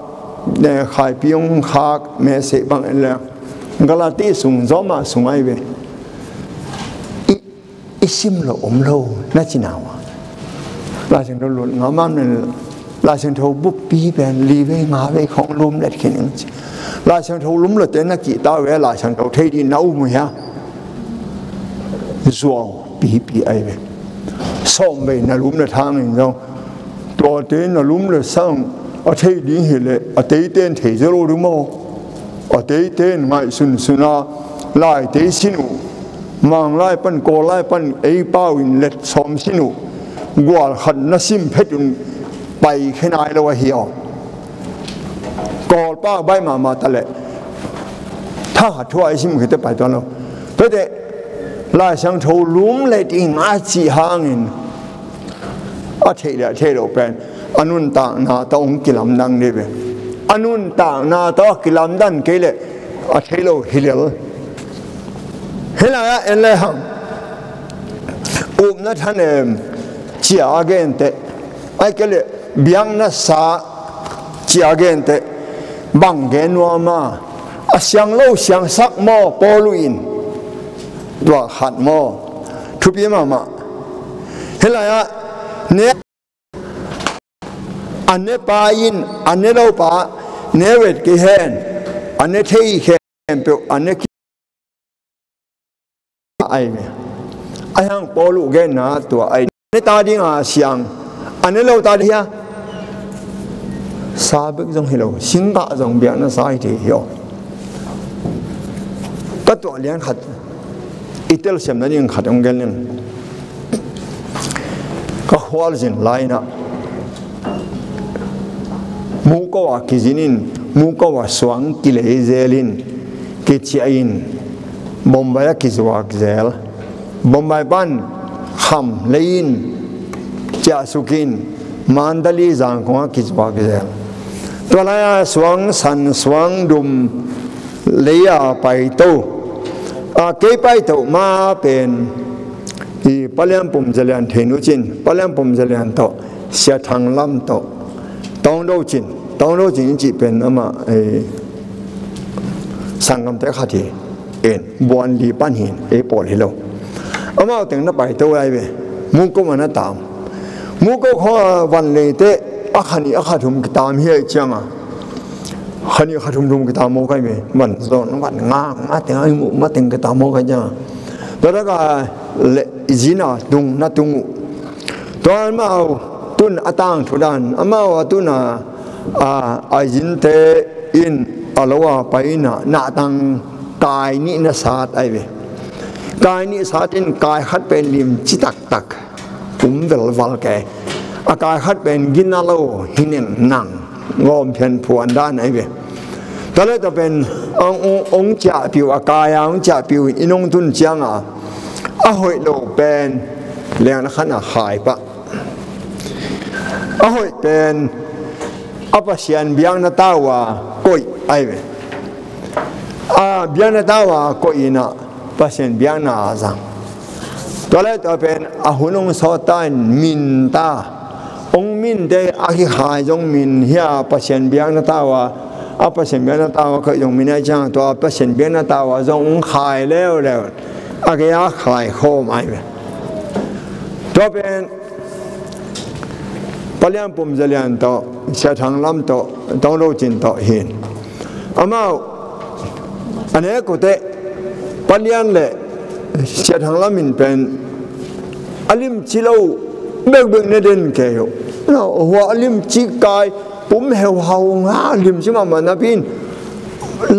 eh, Khaipi hong khak message bang en le Galati sung, Roma sung ai ve. I, i sim lo om lo na ci nawa. Lai Siangtho lut ngam am nen, Lai Siangtho buppi pen li vei nga vei khong lum let khin ing ci. Lai Siangtho lum lo te na kihta ve, Lai Siangtho thei ding na um uh hia? Zuau pipi ai ve. Sawm vei na lum le thang in zong, tuate na lum le sang a thei ding hi le a teite in thei zo lo ding maw? A teite in ngaihsun suna lai tei sin uh. Mang lai pan, Kawl lai pan ei pau in let sawm sin uh. gual khat na sim phet un pai khe nai lo ahi aw. Kawlpa baih mahmah ta leh thakhat thu a i sim khete pai tuan lo. Tuate Lai Siangtho lum le ding a cih hangin a theih le a theih loh pen a nuntakna tawh hong kilamdang dih ve. A nuntakna tawh a kilamdang kei leh a thei lo hi lel. Hih lai-ah en le hang upna thanem cia a genteh, ahih kei leh biakna sa cia a genteh, bang gen nuam a, a siang lo siangsak maw Paul uh in? Tua khat maw? Thupi mahmah. Hih lai-ah ne a nepa in a ne lopa ne vet kei hen, a ne thei khempeuh a ne ki ai ve. Ahi hang Paul uh genna tua ai ne ta ding a siang, a ne lo ta ding hia? Sa bek zong hi lo, singgah zong biakna sa hi thei hi aw. Ka tuah lian khat i telsiamna ding khat hong gen ning. Ka khualzin lai-in ah muko a kizin in, muko a suang kilei zel in, kiciah in, Bombay ah kizuak zel. Bombay pan kham lei in, ciahsuk in, Mandalay zangkong ah kizuak zel. Tua lai-a suang san suang dum lei-a paito. A, kei paito ma pen i Pa Lian Pum Za Lian thei nu cin, Pa Lian Pum Za Lian tawh, Sia Thang Lam tawh, Tawng Do Cin, Tawng Do Cin i cih pen amah, eh, sanggamte khat hi. En, buan li pan hin ei pawl hi lo. Amau teng na paito lai ve. Muko ma na tam. Muko khua van leite a kha nih a kha thum kitam hi ai cianga, kha nih kha thum thum kitam maw kai ve. Van zon van nga nga teng ai mu ma teng kitam maw kai cianga. Tua taka le zina tung na tung uh. Tua amau tun a tangthu dan amau a tuna a, aizinte in a lo a paina nahtang kai nih na sat ai ve. Kai nih sat in kai khat pen limci taktak, kum velval ke. A kai khat pen gina lo hineng nang ngawm phian phuan dan ai ve. Tua le tua pen ong, ong, ong ciahpiu a kai a ong ciahpiu in ong tun cianga a hoih lo pen lengna khan a khai pah. A hoih pen a Pasian biakna tau a koih ai ve. A biakna tau a koih inah Pasian biakna a zang. Tua le tua pen a hun hong sawt ta in min ta. Hong minte a kikhai zong min hi a Pasian biakna tau a, a Pasian biakna tau a koih zong min ai ciang tua Pasian biakna tau a zong hong khai leuleu. A kei a khai khawm ai ve. Tua pen Pa Lian Pum Za Lian tawh, Sia Thang Lam tawh, Tawng Do Cin tawh hin. Amau a nek uh teh Pa Lian le Sia Thang Lam in pen a limci lo bekbek ne den kei uh. Hua a limci kai pum heuhau nga limci mahmah napi in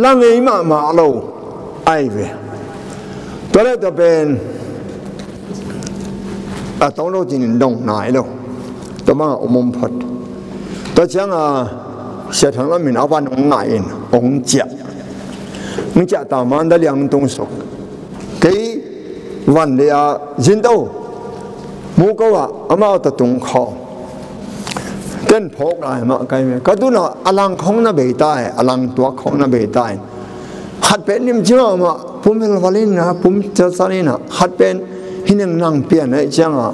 la ngei mahmah lo ai ve. Tua le tua pen a Tawng Do Cin in dong nai lo. Tua bang a um om phot. Tua ciang a Sia Thang Lam in a van hong ngai in hong ciah. Hong ciah ta Mandalay hong tung suk. Kei van lei a zin to. Muko a amau ta tung khawm. Ken phawk lai mah kai ve. Ka tuna a lang khong na bei ta e, a lang tuak khong na bei ta e. Khat pen limci mahmah, pum velval in a, pum celsan in a, khat pen hineng nang pian a i ciang a.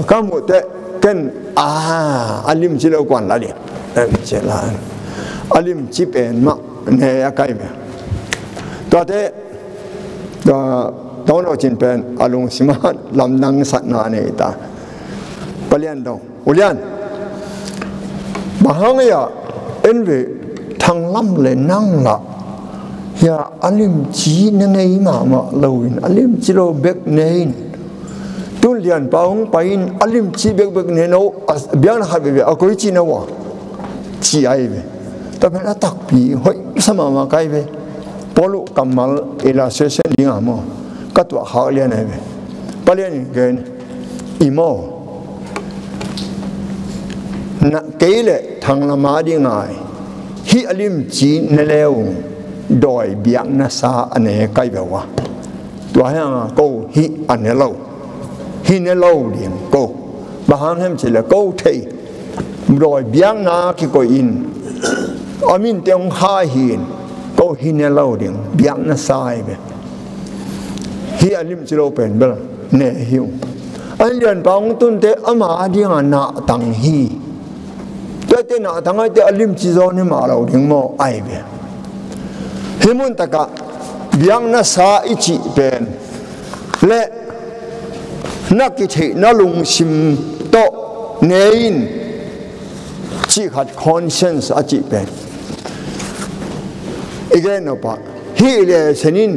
Ka muh teh ken a, a limci lo kuan la ding. A limci pen mah ne a kai ve. Tuate tua Tawng Do Cin pen a lungsim a lamdang satna nei ta. Pa Lian dong. U Lian, bang hang ia en ve Thang Lam le nang lah hia a limci na ngei mahmah lo in a limci lo bek ne in. Tun Lianpa hong pai in a limci bekbek ne no a biakna khat veve a koi ci na ua ci ai ve. Tua pen a takpi hoih sa mahmah kai ve. Paul uh kammal illustration ding a maw ka tuah khak lian ai ve. Pa Lian in gen i maw na kei le Thanglam a ding a hih a limci ne le ung, dawi biakna sa a ne kai beuh a. Tua hi hang a ko hih a ne lo, hih ne lo ding ko. Bang hang hiam cih le ko thei, dawi biakna kikoih in, a minte hong khai hi in, ko hih ne lo ding, biakna sa hi ve. Hih a limci lo pen bel ne hi ung. A lianpa hong tunte ama a ding a nahtang hi. Tuate nahtang ahite a limci zaw ni mah lo ding maw ai ve. Hih mun takah biakna sa i cih pen le na kitheihna lungsim tawh ne in cih khat, conscience a cih pen i gen nop ah, hih le sen in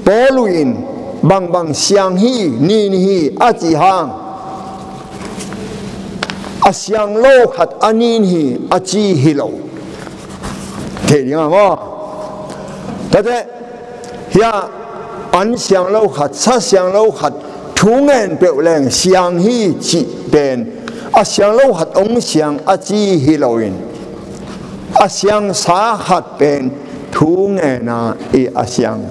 Paul in bangbang siang hi, nin hi a cih hang, a siang lo khat a nin hi a ci hi lo. Thei ding a maw? Tate, hia an siang lo khat, sa siang lo khat thu ngen peuh leng siang hi cih pen a siang lo khat hong siang a ci hi lo in, a siangsa khat pen thu ngen a i a siang,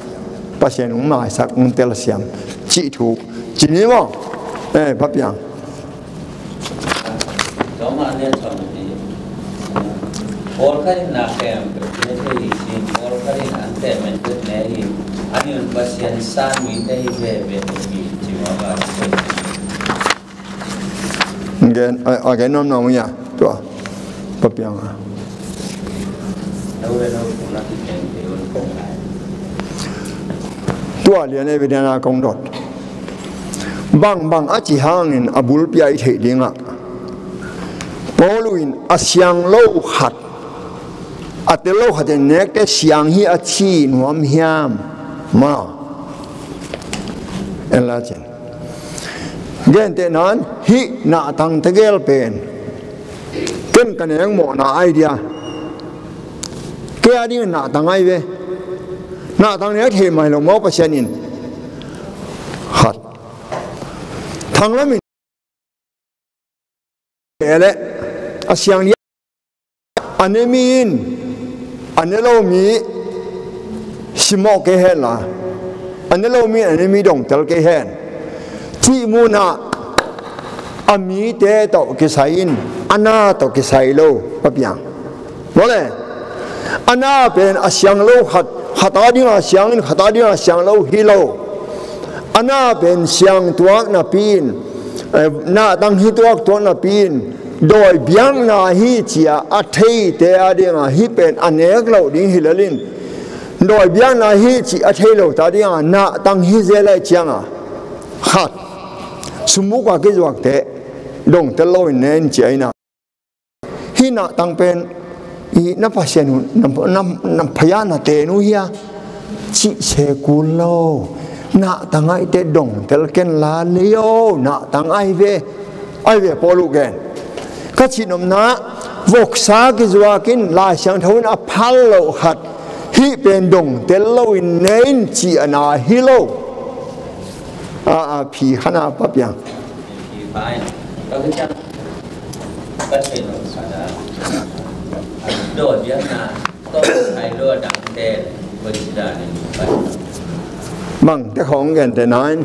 Pasian hong maisak, hong telsiam cih thu ci ni maw? Eh, Papiang. Tua mah le chawm ni. Pawlkhat in na khempeuh ne thei hi, pawlkhat in an khempeuh ne hi, an in Pasian san mite hi veve hi, ci mah bang. Gen, a, a gen nuam nuam ia, tua. Papiang a. Tua lian evidence a kong dot. Bangbang a ci hangin a bulpi a i theih dingah Paul in a siang lo khat, a tel lo khat in nekte siang hi a ci nuam hiam? Maw. En la cin. Gentehna in hih nahtang tegel pen ken ka neng mawhna ai dia. Kei a ding nahtang ai ve. Nahtang nek thei mai lo maw Pasian in? Khat. Thanglam in e le a siang dia. A ne mi in a ne lo mi simawh kei hen la, a ne lo mi in a ne mi dongtel kei hen. Cih munah a mite tawh kisai in a na tawh kisai lo, Papiang. Maw le, a na pen a siang lo khat, khat a ding a siang in khat a ding a siang lo hi lo. A na pen siang tuak napi in, eh, nahtang hi tuak tuak napi in, dawi biakna hi ci a a theite a ding a hih pen a nek loh ding hi lel in, dawi biakna hi ci a thei lo ta ding a nahtang hi zel a i ciang a, khat, sumuk a kizuakte dongtel lo in ne in ci a i na. Hih nahtang pen i na Pasian uh, na, na, na phaya na ten uh hia? Cih se kul lo. Nahtang ahite dongtel ken la lei o, nahtang ai ve. Ai ve Paul uh gen. Ka cih nopna, voksa kizuak in Lai Siangtho in a phal loh khat hih pen dongtel lo in ne in ci a na hi lo. A, a, phi khan a Papiang. Phi khan. Ka theih nop khat ah, dawi biakna tawh kisai lo a dangte koici danin pai? Bang te khawng gentehna in,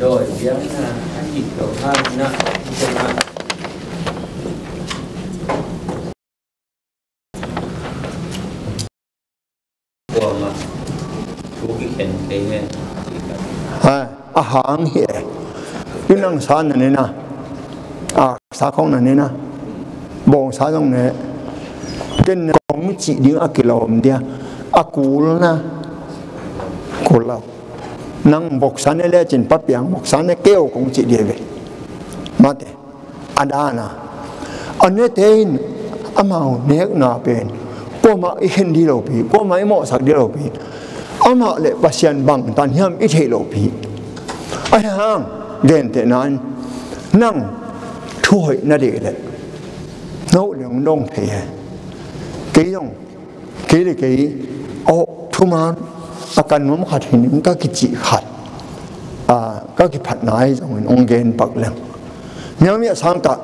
dawi biakna a hih lo hangin ah, kuamah thu kikhen kei hen. Ha, a hang hi e. Tu nang sa na ne na, a sa khong na ne na, bawng sa zong ne. Ken ne kong cih ding a kilawm dia, a kul na, kul lo. Nang boksa ne lecin Papiang boksa ne kei o kong cih dia ve. Mate. A dana, a nete in amau nekna pen kuamah i khen dih lopi, kuamah i mawhsak dih lopi, amah le Pasian bangtan hiam i theih lopi. Ahi hang gentehna in nang thuhoih na deih leh no leng dong thei he. Kei zong kei le kei, aw, thuman a kan nuam khat hi ning ka kicih khat, a, ka kiphatna ahi zongin hong gen pak leng. Miangmi a sangtah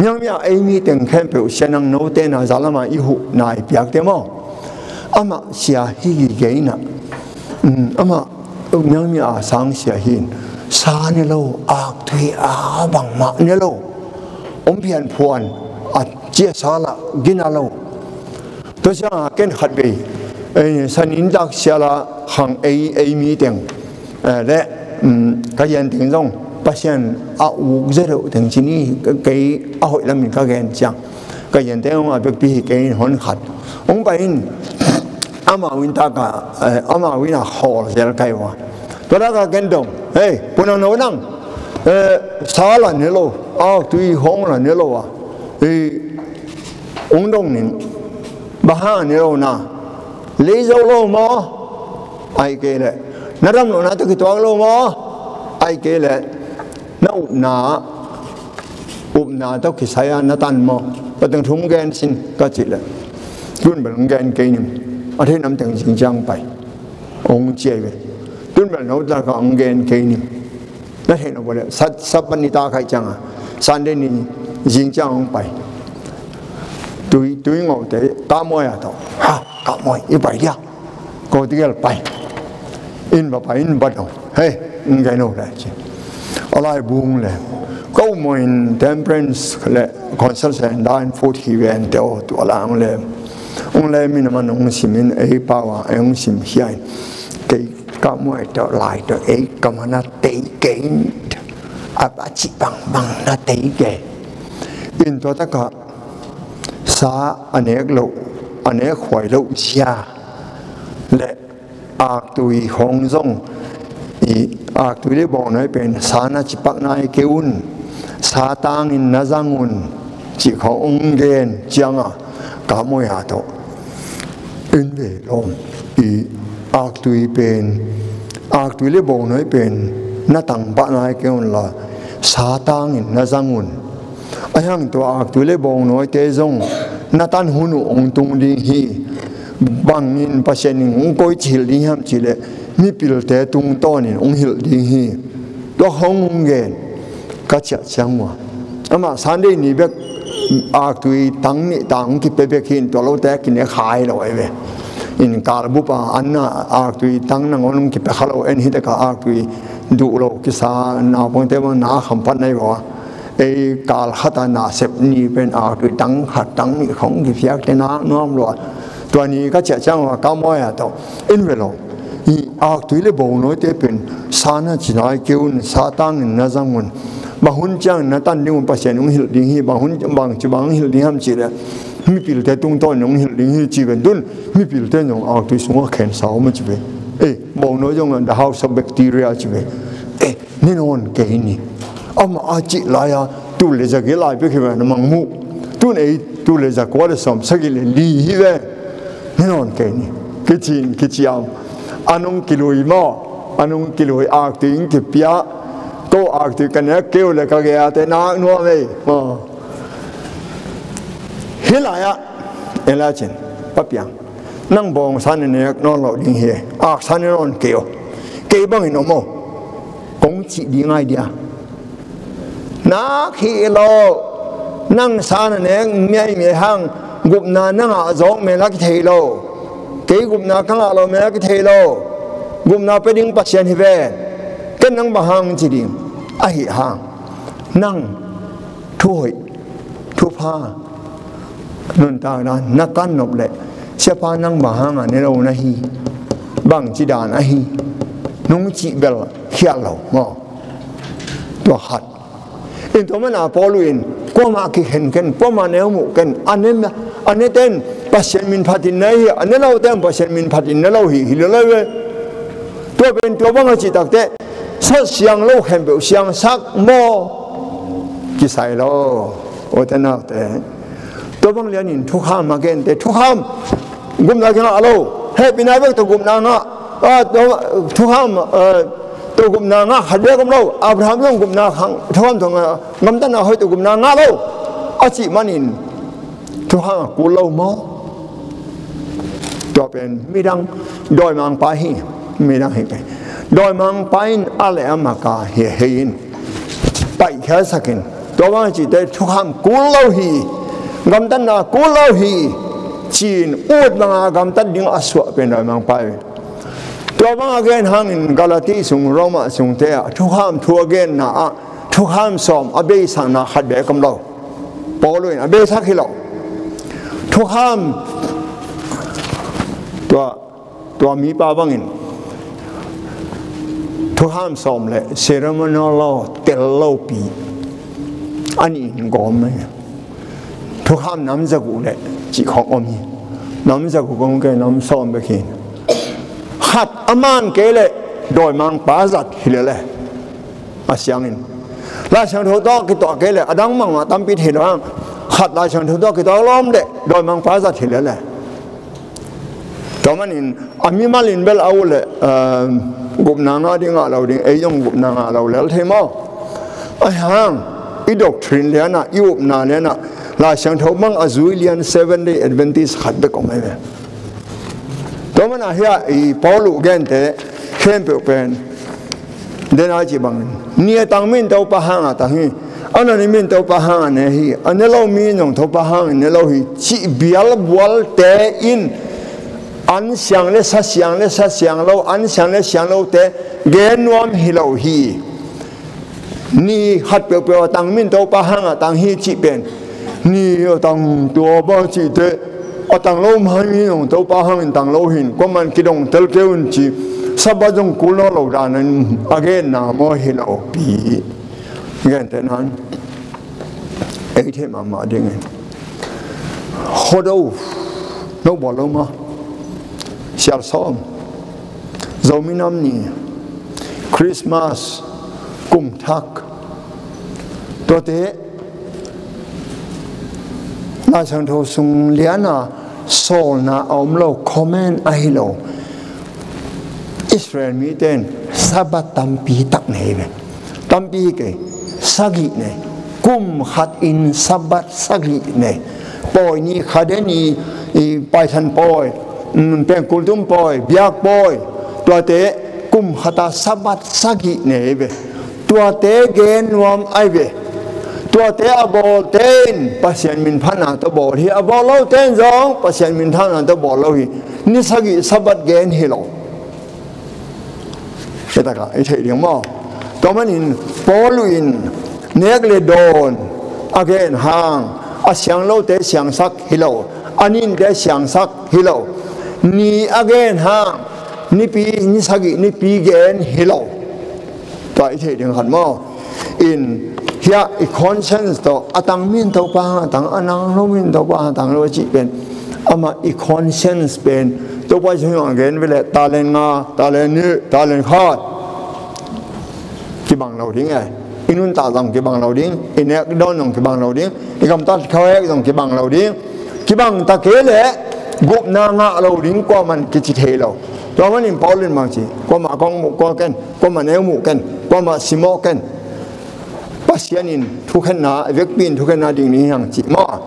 Miang mi a ei mi teng khempeuh sia nang note na zalam a i huh na i piakte maw? Amah sia hi gige inah, um, amah miang mi a sang sia hi in, sa ne lo, aktui a bangmah ne lo, om pian phuan a cia sa lah gina lo. Tua siang a ken khat vei, eh, sanin tak siala khang ei, ei mi teng, eh, le, um, ka yan teng zong Pasian a uk zia deuh teng cini kei a hoih lamin ka gen ciang. Ka yan teng zong a bekpi hi kei in hon khat. Hong pai in, amau in taka, eh, amau in a khawl zel kai ua. Tua taka ken dong, hei, punang no nang, eh, sa la ne lo, aktui hong la ne lo a. Eh, Ung dong ning, bang hang a ne lo na, lei zo lo maw? Ai kei leh, na dam lo na tawh kituak lo maw? Ai kei leh, na upna, upna tawh kisai a na tan maw? Pateng thum gen sin ka cih leh, tun bel ung gen kei ning, a thei nam teng zing ciang pai. Ung ciai ve. Tun bel no tla ka ung gen kei ning. Na thei no bole, sat, Sabbath ni ta khai cianga, Sunday ni zing ciang hong pai. Tui, tui ngau te, ka muai a tau. Ha, ka muai, i pai dia. Ko tigel pai. In ba pai, in ba dong. Hei, in gai no le ci. A lai bung le. Ko muai in temperance le, conscience and dying food hi ven te o tu a lang le. Ung le min man ung sim in, ei pau a, ei ung sim hiai. Kei ka muai tawh lai tawh ei ka mana tei kei in, a, a cih bangbang na tei kei. In tua takah sa a nek loh, a nek huai loh zia le aktui hong zong i aktui le bawngnawi pen sa na cipak nai kei un, sa tangin na zang un, cih khawng ung gen cianga ka muai a tawh. In ve lawm, i aktui pen, aktui le bawngnawi pen na tang pah nai kei un la, sa tangin na zang un. A hiang tua aktui le bawngnawite zong na tan hun uh ong tung ding hi. Bangin Pasian in ong koi ci hilh ding hiam cihleh mipilte tungtawnin ong hilh ding hi. Tua hong ong gen ka ciah ciang ua. Amah Sunday ni bek aktui tang nih tang ong kipia bek hi in tua lote kinek hai lo ai ve. In kalbup a an na aktui tang nangawn ong kipia kha lo en hi teka aktui duh lo kisa naupangte bang na khampat nai bawa. Ei kal khata na sep ni pen aktui tang khat tang nih khong kipiakte nak nuam lo a. Tua ni ka ciah ciang ua ka muai a tawh. In ve lo. I aktui le bawnawite pen sa na ci nai kei un, sa tangin na zang un. Bang hun ciang na tan ding un Pasian ung hilh ding hi, bang hun bang ci bang hilh ding ham ci le. Mipilte tungtawn ung hilh ding hi ci pen tun. Mipilte zong aktui sungah khensa om a ci pen. Ei, bawngnawi zong the house of bacteria ci pen. Ei, ni nawn kei ni. Amah a cih lai-a tul le za gei lai pek hi ve na mang muh. Tun ei tul le za kua le sawm sagih le li hi ve. Ni nawn kei ni. Kicin kiciam. A nung kilui maw. A nung kilui aktui in kipia. Ko aktui ka nek keu le ka gei a te nak nuam ei. Maw. Hi lai-ah. Ei lai cin. Pa piang. Nang bawngsa na nek nawn lo ding hi. Aksa na nawn kei aw. Kei bangin om aw. Kong cih ding ai dia. Nak hi lo. Nang sa na nek miai miai hang gupna nang a zawk mel a kithei lo. Kei gupna ka ngah lo mel a kithei lo. Gupna pe ding Pasian hi ve. Ken nang bang hang ci ding. Ahi hang. Nang thuhoih, thupha, nuntak dan na kan nop leh siapa nang bang hanga ne lo na hi, bangci dan ahi, nung cih bel khial lo maw? Tua khat. In tua mana Paul in kuamah kikhen ken, kuamah ne muh ken, a ne, a ne ten Pasian min phatin na hi, a ne lo ten Pasian min phatin na lo hi, hi lo lo ve. Tua pen tua bang a cih takte, sat siang lo khempeuh siangsak maw? Kisai lo. Ute naute. Tua bang lianin thukham a gente thukham. Gupna kingah lo. Hehpihna bek tawh gupna ngah. Ah, tua, thukham, eh, tawh gupna ngah khat bek om lo. Abraham zong gupna khang thukham tawh ngah. Gamtatna hoih tawh gupna ngah lo. A cih manin. Thukham a kul lo maw? Tua pen midang dawimangpa hi, midang hi pen. Dawimangpa in a le a maka hi, hi in. Paihkhiatsakin. Tua bang a cih teh thukham kul lo hi, gamtatna kul lo hi, ci-in ut banga gamtat ding a suah pen dawimangpa hi. Tua banga gen hangin Galati sung, Roma sungte ah thukham thu a genna ah thukham sawm a beisakna khat bek om lo. Paul in a beisak hi lo. Thukham tua, tua mipa bangin thukham sawm le ceremonial law tel lopi a nih in gawm mai. Thukham nam zaguk le cih khawng om hi. Nam zaguk om kei, nam sawm bek hi. Khat a man kei le dawimangpa zat hi lele. A siangin Lai Siangtho tawh kituak kei le a dang mangmah tampi thei lo hang. Khat Lai Siangtho tawh kituak lawm le dawimangpa zat hi lele. Tua manin a mimal in bel a uh le, um, gupna ngah ding ngah lo ding, ei zong gupna ngah lo lel thei maw? Ahi hang i doctrine lianah, i upna lianah Lai Siangtho bang a zui lian Seven Day Adventist khat bek om ahi ve. Tua mana hiah i Paul uh gente khempeuh pen dena cih bangin, ni a tang mi in Topa hanga tang hi, a na ni mi in Topa hanga ne hi, a ne lo mi in zong Topa hangin ne lo hi, cih bialbualte in an siang le sa siang le sa siang lo, an siang le siang lote gen nuam hi lo hi. Ni khat peuhpeuh a tang mi in Topa hanga tang hi cih pen, ni a tang tua bang cih teh a tang lo mai mi zong Topa hangin tang lo hin, kuaman kidong tel kei un ci, Sabbath zong kul nawn lo danin a genna maw hi lo pi. Gentehna in ei theih mahmah dingin Khuado no bawl lo maw? Sialsawm, Zomi Nam Ni, Christmas, Kum Thak, tuate Lai Siangtho sung liana sawlna a om lo, comment ahi lo. Israel mite in Sabbath tampi tak nei ve. Tampi hi kei, sagih nei. Kum khat in Sabbath sagih nei. Pawi ni, Khade ni, i Paithan pawi, mm, Pengkul tum pawi, Biak pawi, tuate kum khata Sabbath sagih nei ve. Tuate gen nuam ahi ve. Tuate a bawlte in Pasian min phatna tawh bawl hi, a bawl lote in zong Pasian min phatna tawh bawl lo hi. Ni sagih Sabbath gen hi lo. Hi takah i theih ding maw? Tua manin Paul in nek le dawn a gen hang, a siang lote siangsak hi lo, a ninte siangsak hi lo. Ni a gen hang, nipi, ni sagih nipi gen hi lo. Tua i theih ding khat maw? In hiah i conscience tawh, a tang mi in Topa hang a tang, a nang lo mi in Topa hang a tang lo a cih pen, amah i conscience pen Topa Jesu in a gen ve le, talent nga, talent nih, talent khat, kibang lo ding e. I nuntak zong kibang lo ding, i nek dawn zong kibang lo ding, i gamtat khawhek zong kibang lo ding. Kibang ta kei le gupna ngah lo ding kuaman kici thei lo. Tua manin Paul in bang ci, kuamah kong muh kua ken, kuamah neu muh ken, kuamah simawh ken. Pasian in thukhenna, a vekpi in thukhenna ding ni hang cih maw?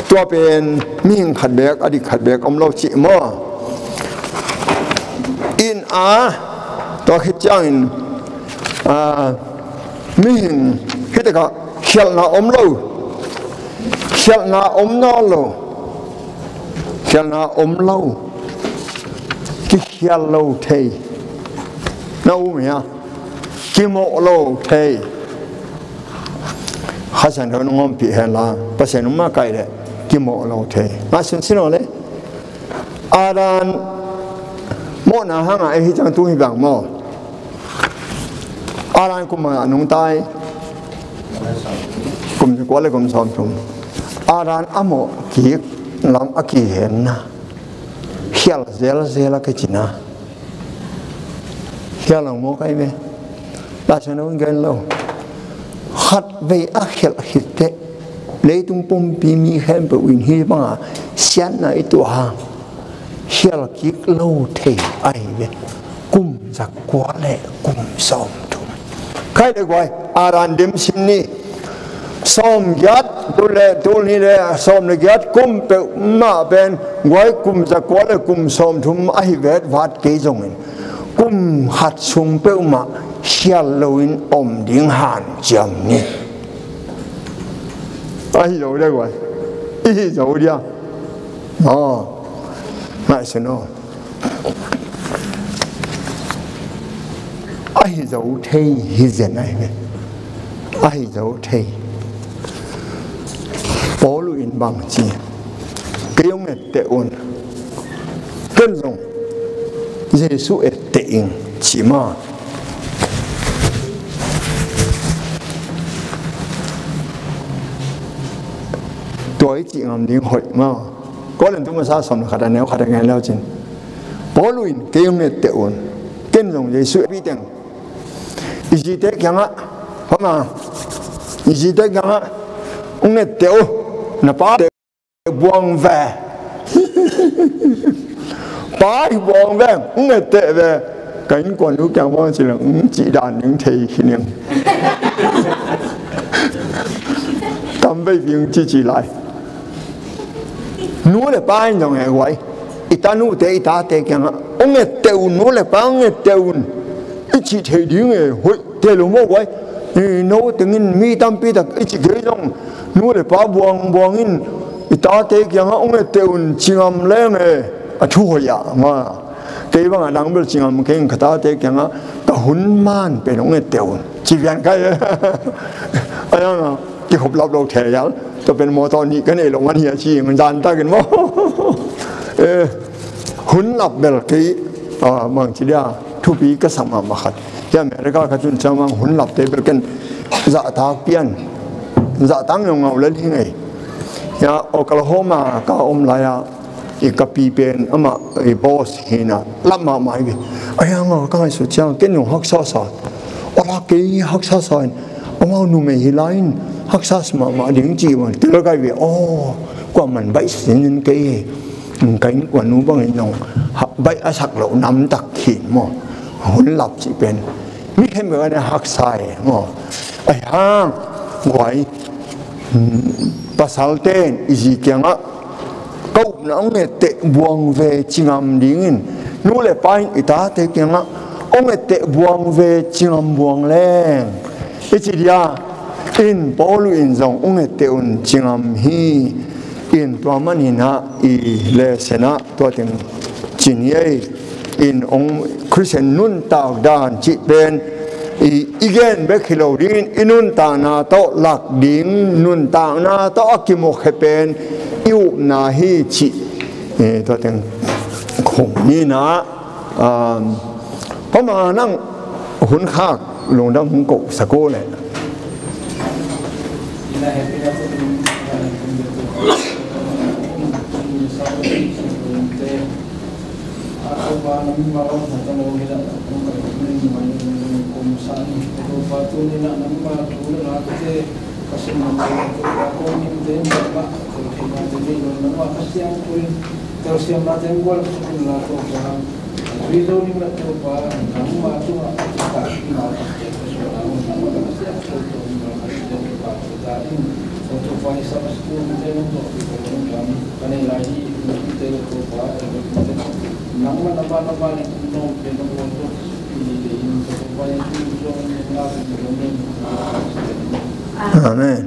Tua pen mihing khat bek, a dik khat bek om lo cih maw? In a, tua khit ciangin, a, mihing hi takah khialhna om lo, khialhna om nawn lo, khialhna om lo, kikhial lo thei. Na um hia? Kimawh lo thei. Kha Siangtho nong ompih hen la, Pasian nong makaih leh kimawh lo thei. Ngah sinsin aw le. Adam mawhna hangah ei hi ciang tu hi bang maw? Adam kum bangah nungta hi? Kum kua le kum sawmthum. Adam a mawh kik lam a kihenna, khial zelzel a kicina. Khial lo maw kai ve? Lai Siangtho in gen lo. Khatvei a khialh khit teh leitung pumpi mi khempeuh in hih banga siatna i tuah hang, khial kik lo thei ahi ve. Kum zakua le kum sawmthum. Khai le guai, Adam dim sin ni. Sawmgiat, tul le, tul nih le sawm le giat kum peuhmah pen guai kum zakua le kum sawmthum ahi vetvat kei zongin, kum khat sung peuhmah khial loin om ding hanciam ni. A hi zo dia guai. I hi zo dia. Aw. Ngaihsun aw. A hi zo thei hi zen ahi ve. A hi zo thei. Paul in bang ci. Kei hong etteh un. Ken zong Jesu etteh ing ci ma. Tua i cih ngam ding hoih ma. Korin tu masa sawm le khat a neu khat a ngen leu cin. Paul in kei hong etteh un. Ken zong Jesu etteh ing. I zite kiangah. Homa. I zite kiangah. Hong etteh uh. Na pa buang ve. Pa hi buang ve, ng etteh ve. Ka innkuan nu kiang buang ci leng, ng cih dan ding thei hi ning. Tam vei pi ng ci ci lai. Nu le pa in zong e guai. I tanute, i tate kiangah. Ng etteh un, nu le pa ng etteh un. I cih thei ding e, hoih. Te lo mawk uai. I no tengin mi tampi tak i ci kei zong nu le pa buangbuang in i tate kiangah hong etteh un ci ngam leng e. A thu hoih ah ma. Kei bangah dang bel ci ngam kei in ka tate kiangah ka hun man pen hong etteh un ci pian kai e. A yang a kikhop lap lo thei yal. Tua pen mawtaw nih ka nei lo ngan hi a ci ing zan takin maw. Eh, hun lap bel kei, ah, bang ci dia thupi ka sak mahmah khat. Hia America ka tun ciang bang hun lapte bel ken zahtak pian, zahtak ngaungau lel hi ngei. Hia Oklahoma ka om lai-a i ka pi pen amah i boss hi na lap mahmah hi ve. A hia ngau ka ngaihsut ciang ken zong haksa sa. Ola kei haksa sa in amau numei hi lai in haksa sa mahmah ding ci bang tel kai ve. Aw, kuaman baih sa sin kei hi. Ka innkuan nu bangin zong baih a sak loh namtak khin maw. Hun lap cih pen mi khempeuh a na haksa e maw. Ahi hang guai, pasalte in i zi kiangah ka upna hong etteh buang ve ci ngam dingin nu le pa in i tate kiangah hong etteh buang ve ci ngam buang leng i ci dia in Paul in zong hong etteh un ci ngam hi. In tua maninah i lesson ah tua teng ci ni ei. In hong Christian nuntak dan cih pen i, i gen bek hi lo dingin i nuntakna tawh lak ding, nuntakna tawh a kimawkhe pen i upna hi cih, eh, tua teng khong ninah. Um, pama nang hun khak lungdam hong kohsak uh leh. Telsiam mate in gual suk inla Topa, a zui zo ding la Topa, nangma tungah a kipahpihna takciang ka suahna un nangma ka siangtho tawh in gual ka siangtho pa Topa in, Topa i Sabbath tu mite nong tawh pi ka nong kam ka nei lai hi. Mite la Topa, nangma nangma nangma le kum nong pe nong gual tawh sukpi hi le in Topa Jesu in zuang in nang a pi nong in. Amen.